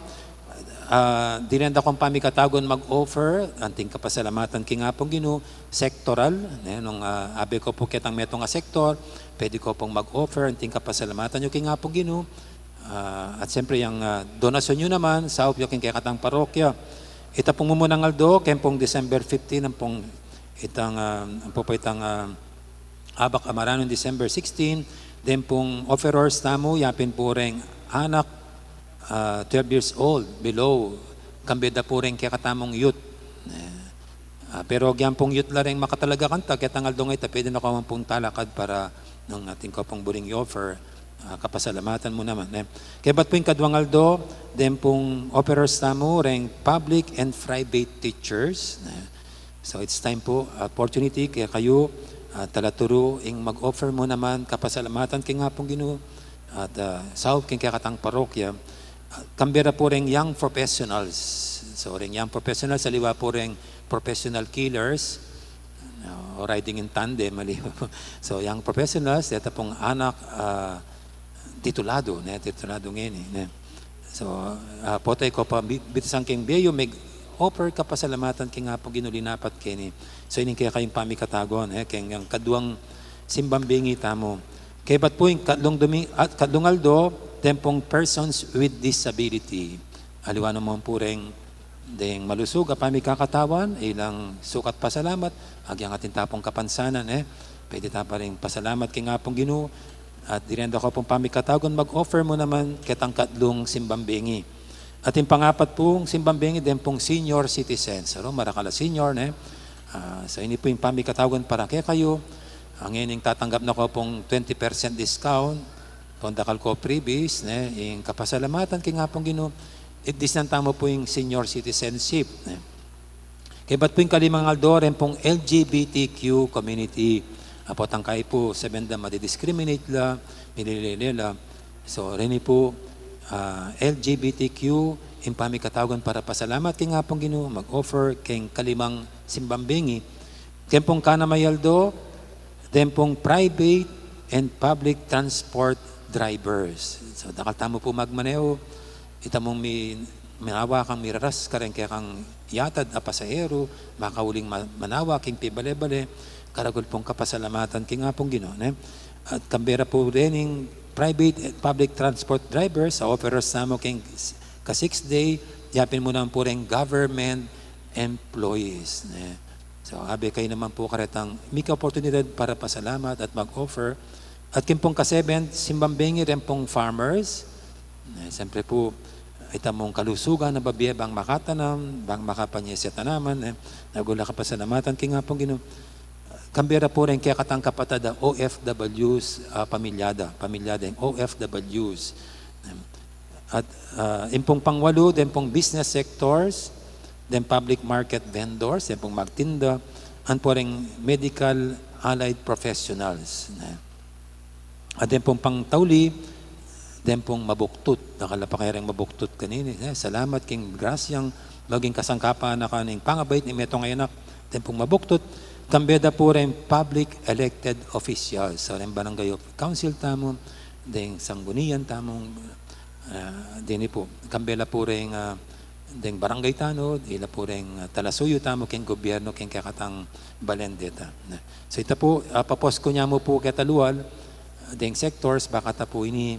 ah, dinan da kung pamikatagun mag-offer, anting kapasalamatan king Apung Ginu, sektoral, ne, nung, ah, abe ko pu ketang metung a sektor, pwede ko pung mag-offer, anting kapasalamatan yu king Apung Ginu, ah, at siyempre yang, ah, donasyun yu naman, saup yu king kekatang parokya. Ita pung mumunang aldo, keng pung December fifteen, ampong itang, ah, ampo pu itang, ah, Abak a Maranun December sixteen, deng pung offerers tamu, yapin pu reng anak, ah, twelve years old, below, kambe da pu reng kekatamung youth. Eh, ah, pero agyang pung youth la reng makatalaga kanta, ketang aldo ngeni, pwede na ko man pung talakad para nung atin ko pung buring i-offer, ah, kapasalamatan mu naman, eh. Kaybat pu ing kaduang aldo, deng pung offerers tamu, reng public and private teachers, eh. So, it's time pu, opportunity kekayu, ah, talaturu ing mag-offer mu naman kapasalamatan king Apung Ginu, at, ah, saup king kekatang parokya. Ah, kambe ra pu reng young professionals. So, reng young professionals, aliwa pu reng professional killers, ah, o riding in tandem, aliwa pu. So, young professionals, deta pung anak, ah, titulado, ne, titulado ngeni, ne. So, ah, potay ko pa bi-, bitisan king bie yu, meg-offer kapasalamatan king Apung Ginu, linapat keni. So, ining kekayung pamikatagun, ne, keng kaduang simbang bengi tamu. Kaybat pu ing katlung Domi-, ah, katlung aldo, deng pung persons with disability. Aliwa naman pu reng deng malusug a pamikakatawan, ilang sukat pasalamat, agyang atin ta pung kapansanan, eh. Pwede ta pa ring pasalamat king Apung Ginu, at dinan da ko pung pamikatagun mag-offer mu naman ketang katlung simbang bengi. At ing pangapat pung simbang bengi, deng pung senior citizens. Aro, marakal a senior, ne? Ah, so ini pu ing pamikatagun para kekayu. Ang ining tatanggap na ko pung twenty percent discount, pung dakal ko freebies, ne? Ing kapasalamatan king Apung Ginu, it disnan tamu pu ing senior citizenship, ne? Kaybat pu ing kalimang aldo, reng pung L G B T Q community. Apo tangkay pu, sabyan da madidiscriminate la, mililele la. So, reni pu, ah, L G B T Q, ing pamikatagun para pasalamat king Apung Ginu, mag-offer keng kalimang simbang bengi. Keng pung kanam a aldo, deng pung private and public transport drivers. So, dakal tamu pu magmaneho, ita mung mi-, manawa kang miraras kareng kekang yatad a pasahero, makauling ma-, manawa king pibale-bale, karagul pung kapasalamatan king Apung Ginu, ne? At kambe ra pu rening private and public transport drivers, a offerers tamu keng s-, ka six day, yapin mu naman pu reng government employees, ne? So, abe kayu naman pu karetang mika oportunidad para pasalamat at mag-offer. At keng pung ka seven, simbang bengi reng pung farmers. Eh, siyempre pu, ita mung kalusugan a babie bang makatanam, bang makapanyese tanaman, eh, nagula kapasalamatan king Apung Ginu. Kambe ra pu reng kekatang kapatad a O F Ws, ah, pamilyada, pamilyada ing O F Ws. At, ah, ing pung pangwalu, deng pung business sectors, deng public market vendors, deng pung magtinda, ampo reng medical allied professionals, ne? At deng pung pangtauli, deng pung mabuktut, dakal a pa kaya reng mabuktut kanini, ne? Salamat king grasyang maging kasangkapan na kaning pangabait ning metung a anak, deng pung mabuktut, Kambe da pu ring public elected officials, so ring barangay of council tamu, ding sanggunian tamu, ah, deni pu. Kambe la pu ring, ah, ding barangay tanu, ila pu ring, ah, talasuyu tamu king gobyernu, king kekatang balen deta. So ita pu, ah, papost ku ne mu pu keta lual, ding sectors, baka ta pu ini,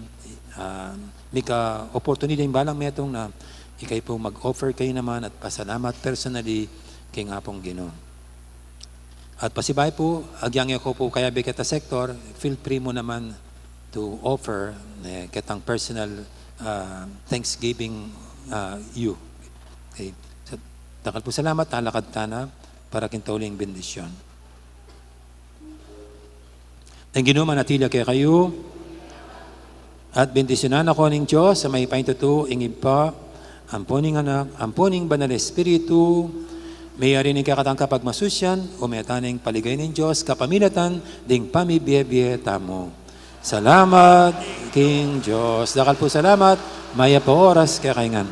ah, mika opportunity ing balang metung na ikayu pu mag-offer kayu naman at pasalamat personally king Apung Ginu. At pasibayu pu, agyang e ko pu kayabe keta sector, feel free mu naman to offer, eh, ketang personal, ah, thanksgiving, ah, you. Okay. So, dakal pu salamat, talakad tana para king tauling bendisyon. Ing Ginu manatili ya kekayu. At bendisyunan na kayu ning Dios a mayupaya king tutu, ing Ibpa, ampo ning Anak, ampo ning Banal Espiritu, meyari na king kekatang kapagmasusian, ume tana ing paligaya ning Dios kapamilatan ding pamibie-bie tamu. Salamat king Dios. Dakal pu salamat, mayap a oras kekayu ngan.